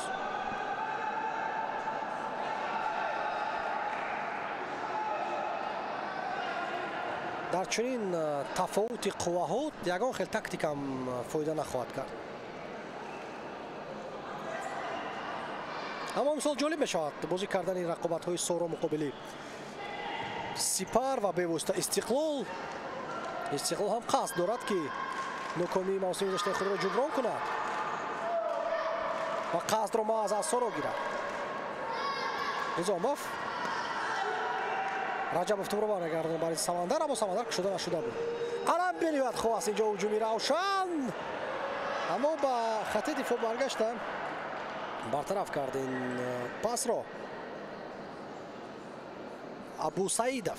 Дар чунин тафовути қувваҳо ягон хел тактикам фоида нахоҳад кард. Аммо имсол ҷолиб мешавад бозӣ кардани рақобатҳои Соро муқобили Сипар ва бевосита Истиқлол. Истиқлол ҳам қасд дорад, ки нокомии мавсими гузаштаи худро ҷуброн кунад ва қасдро маҳз аз Соро гирад. Низомов. Раҷабов тӯбро бармегардонад барои Самандар, аммо Самандар кушода нашуда буд. Ана бениҳоят хуб аст инҷо ҳуҷуми Равшан, аммо ба хати дифоъ баргашта бартараф кард ин пасро Абусаидов.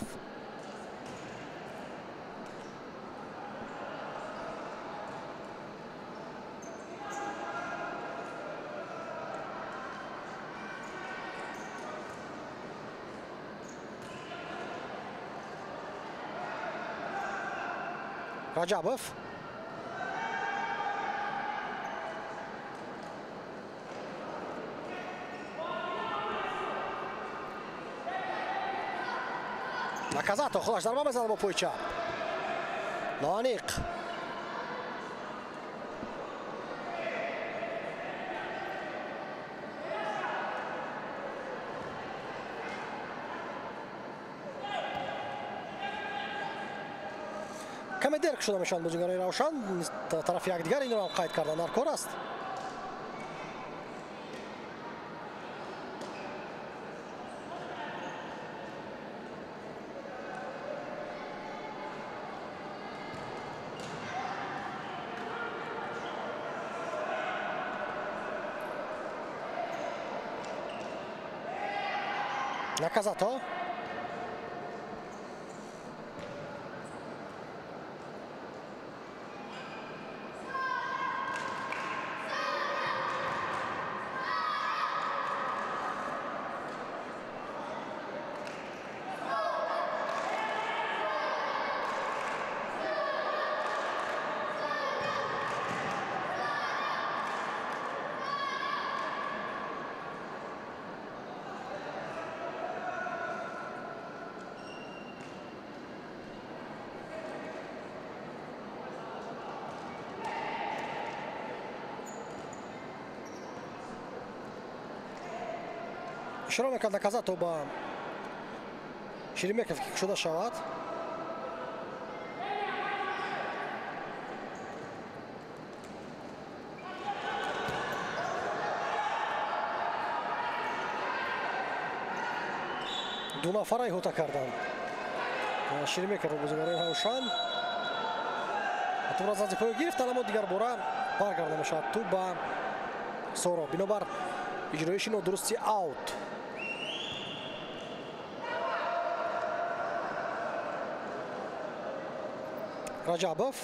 Раҷабов. Наказато худаш зарба мезанад бо пои чап. Ноаниқ. Каме дер шуда мешаванд бозингарони Равшан тарафи якдигар, инро ҳам қайд кардан дар кор аст. Наказато. Ишора мекард Наказато ба Шеремеков, ки кушода шавад. Ду нафара иҳота карданд. Шеремеков бозигарои Равшан. Тӯбро аз назди поё гирифтанд, аммо дигар бора баргарда мешавад тӯб ба Соро. Бинобар иҷроиши нодурусти аут. Раҷабов.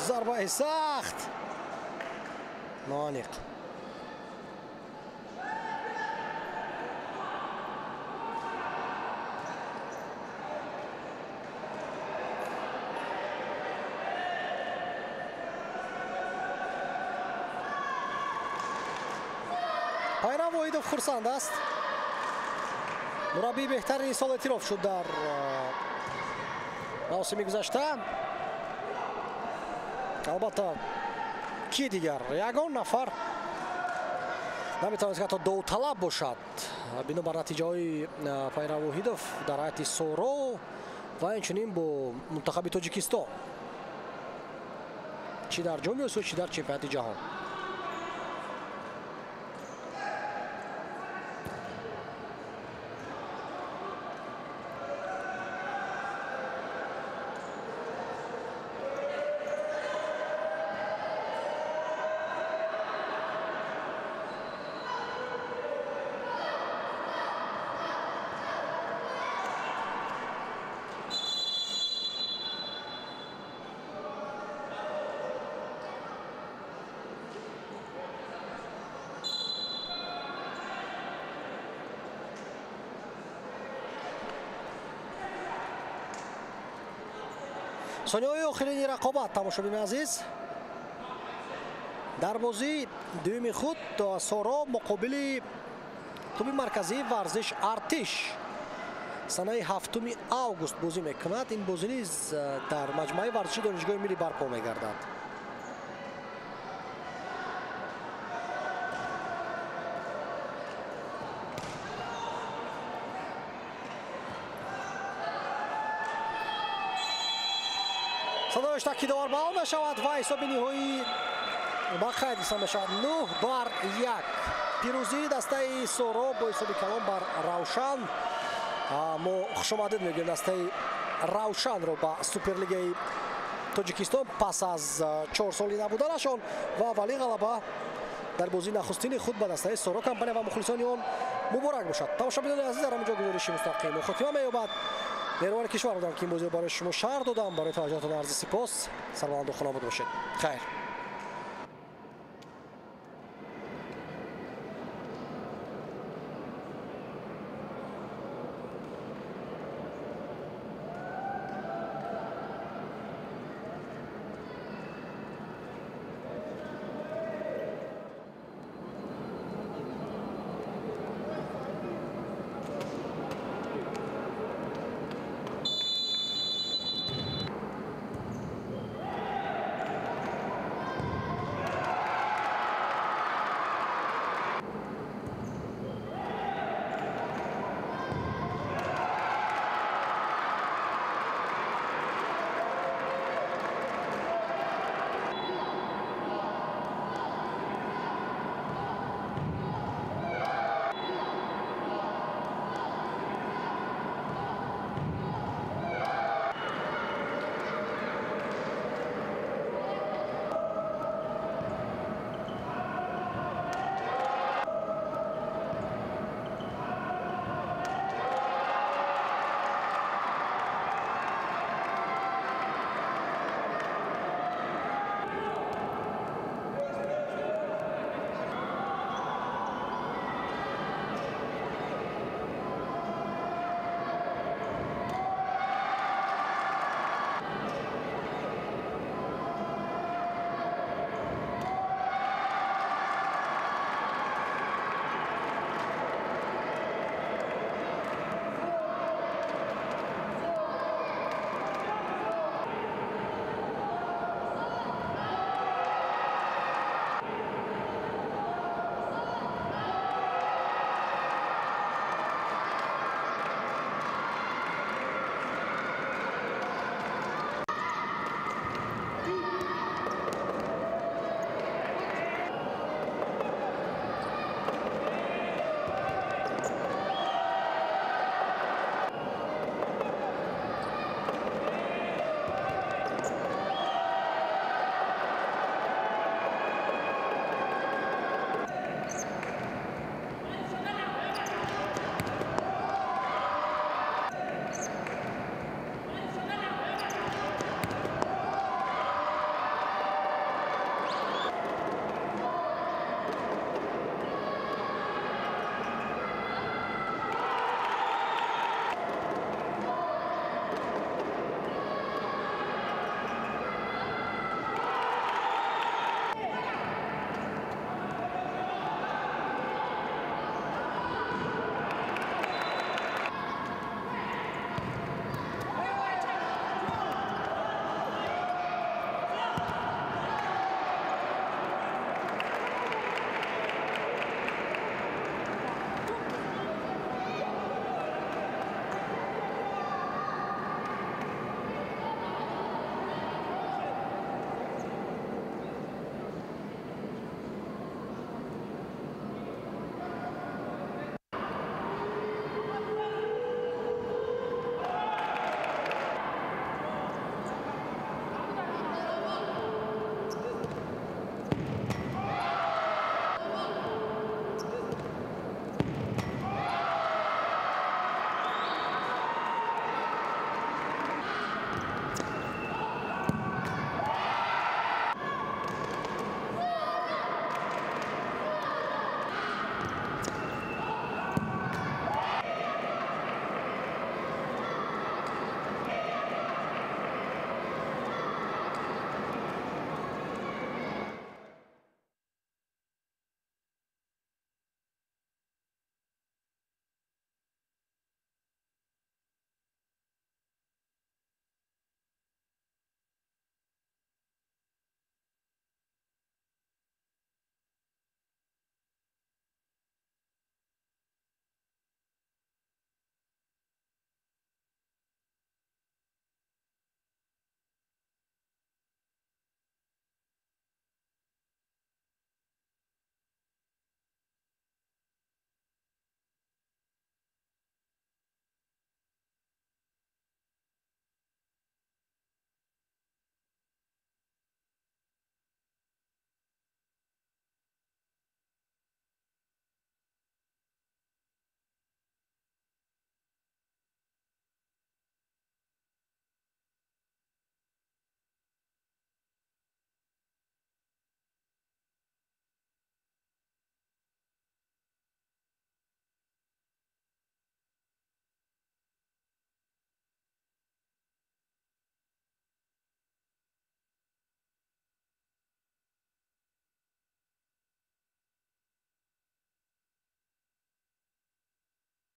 Зарбаи сахт. Ноаниқ. Пайрав Воҳидов хурсанд аст. Мураббии беҳтарини сол эътироф шуд дар мавсими гузашта. Албатта, ки дигар? Ягон нафар наметавонист, ки ҳатто довталаб бошад. Бинобар натиҷаҳои Пайрав Воҳидов дар ҳайати Соро ва инчунин бо мунтахаби Тоҷикистон, чӣ дар Ҷоми Осиё, чӣ дар чемпионати ҷаҳон. Сонияҳои охирини рақобат, тамошобини азиз, дар бозии дуюми худ Соро муқобили клуби марказии варзиш Артиш санаи 7 август бозӣ мекунад. Ин бозӣ низ дар маҷмӯаи варзиши Донишгоҳи миллӣ барпо мегардад. Садояш такидовар ба он мешавад ва ҳисоби ниҳоӣ ба қайд гирифта мешавад 9-1. Пирӯзии дастаи Соро бо ҳисоби калон бар Равшан. Мо хушомадид мегӯем дастаи Равшанро ба Суперлигаи Тоҷикистон пас аз 4 соли набуданашон ва аввалин ғалаба дар бозии нахустини худ ба дастаи Соро компания ва мухлисони он муборак бошад. Тамошобинони азиз, дар ҳамин ҷо гузориши мустақим хотима меёбад. Меҳрубони кишвар будам, ки ин бозиро барои шумо шарҳ додам. Барои таваҷҷӯҳатон арзи сипос. Сарбаланду хонобод бошед. Хайр.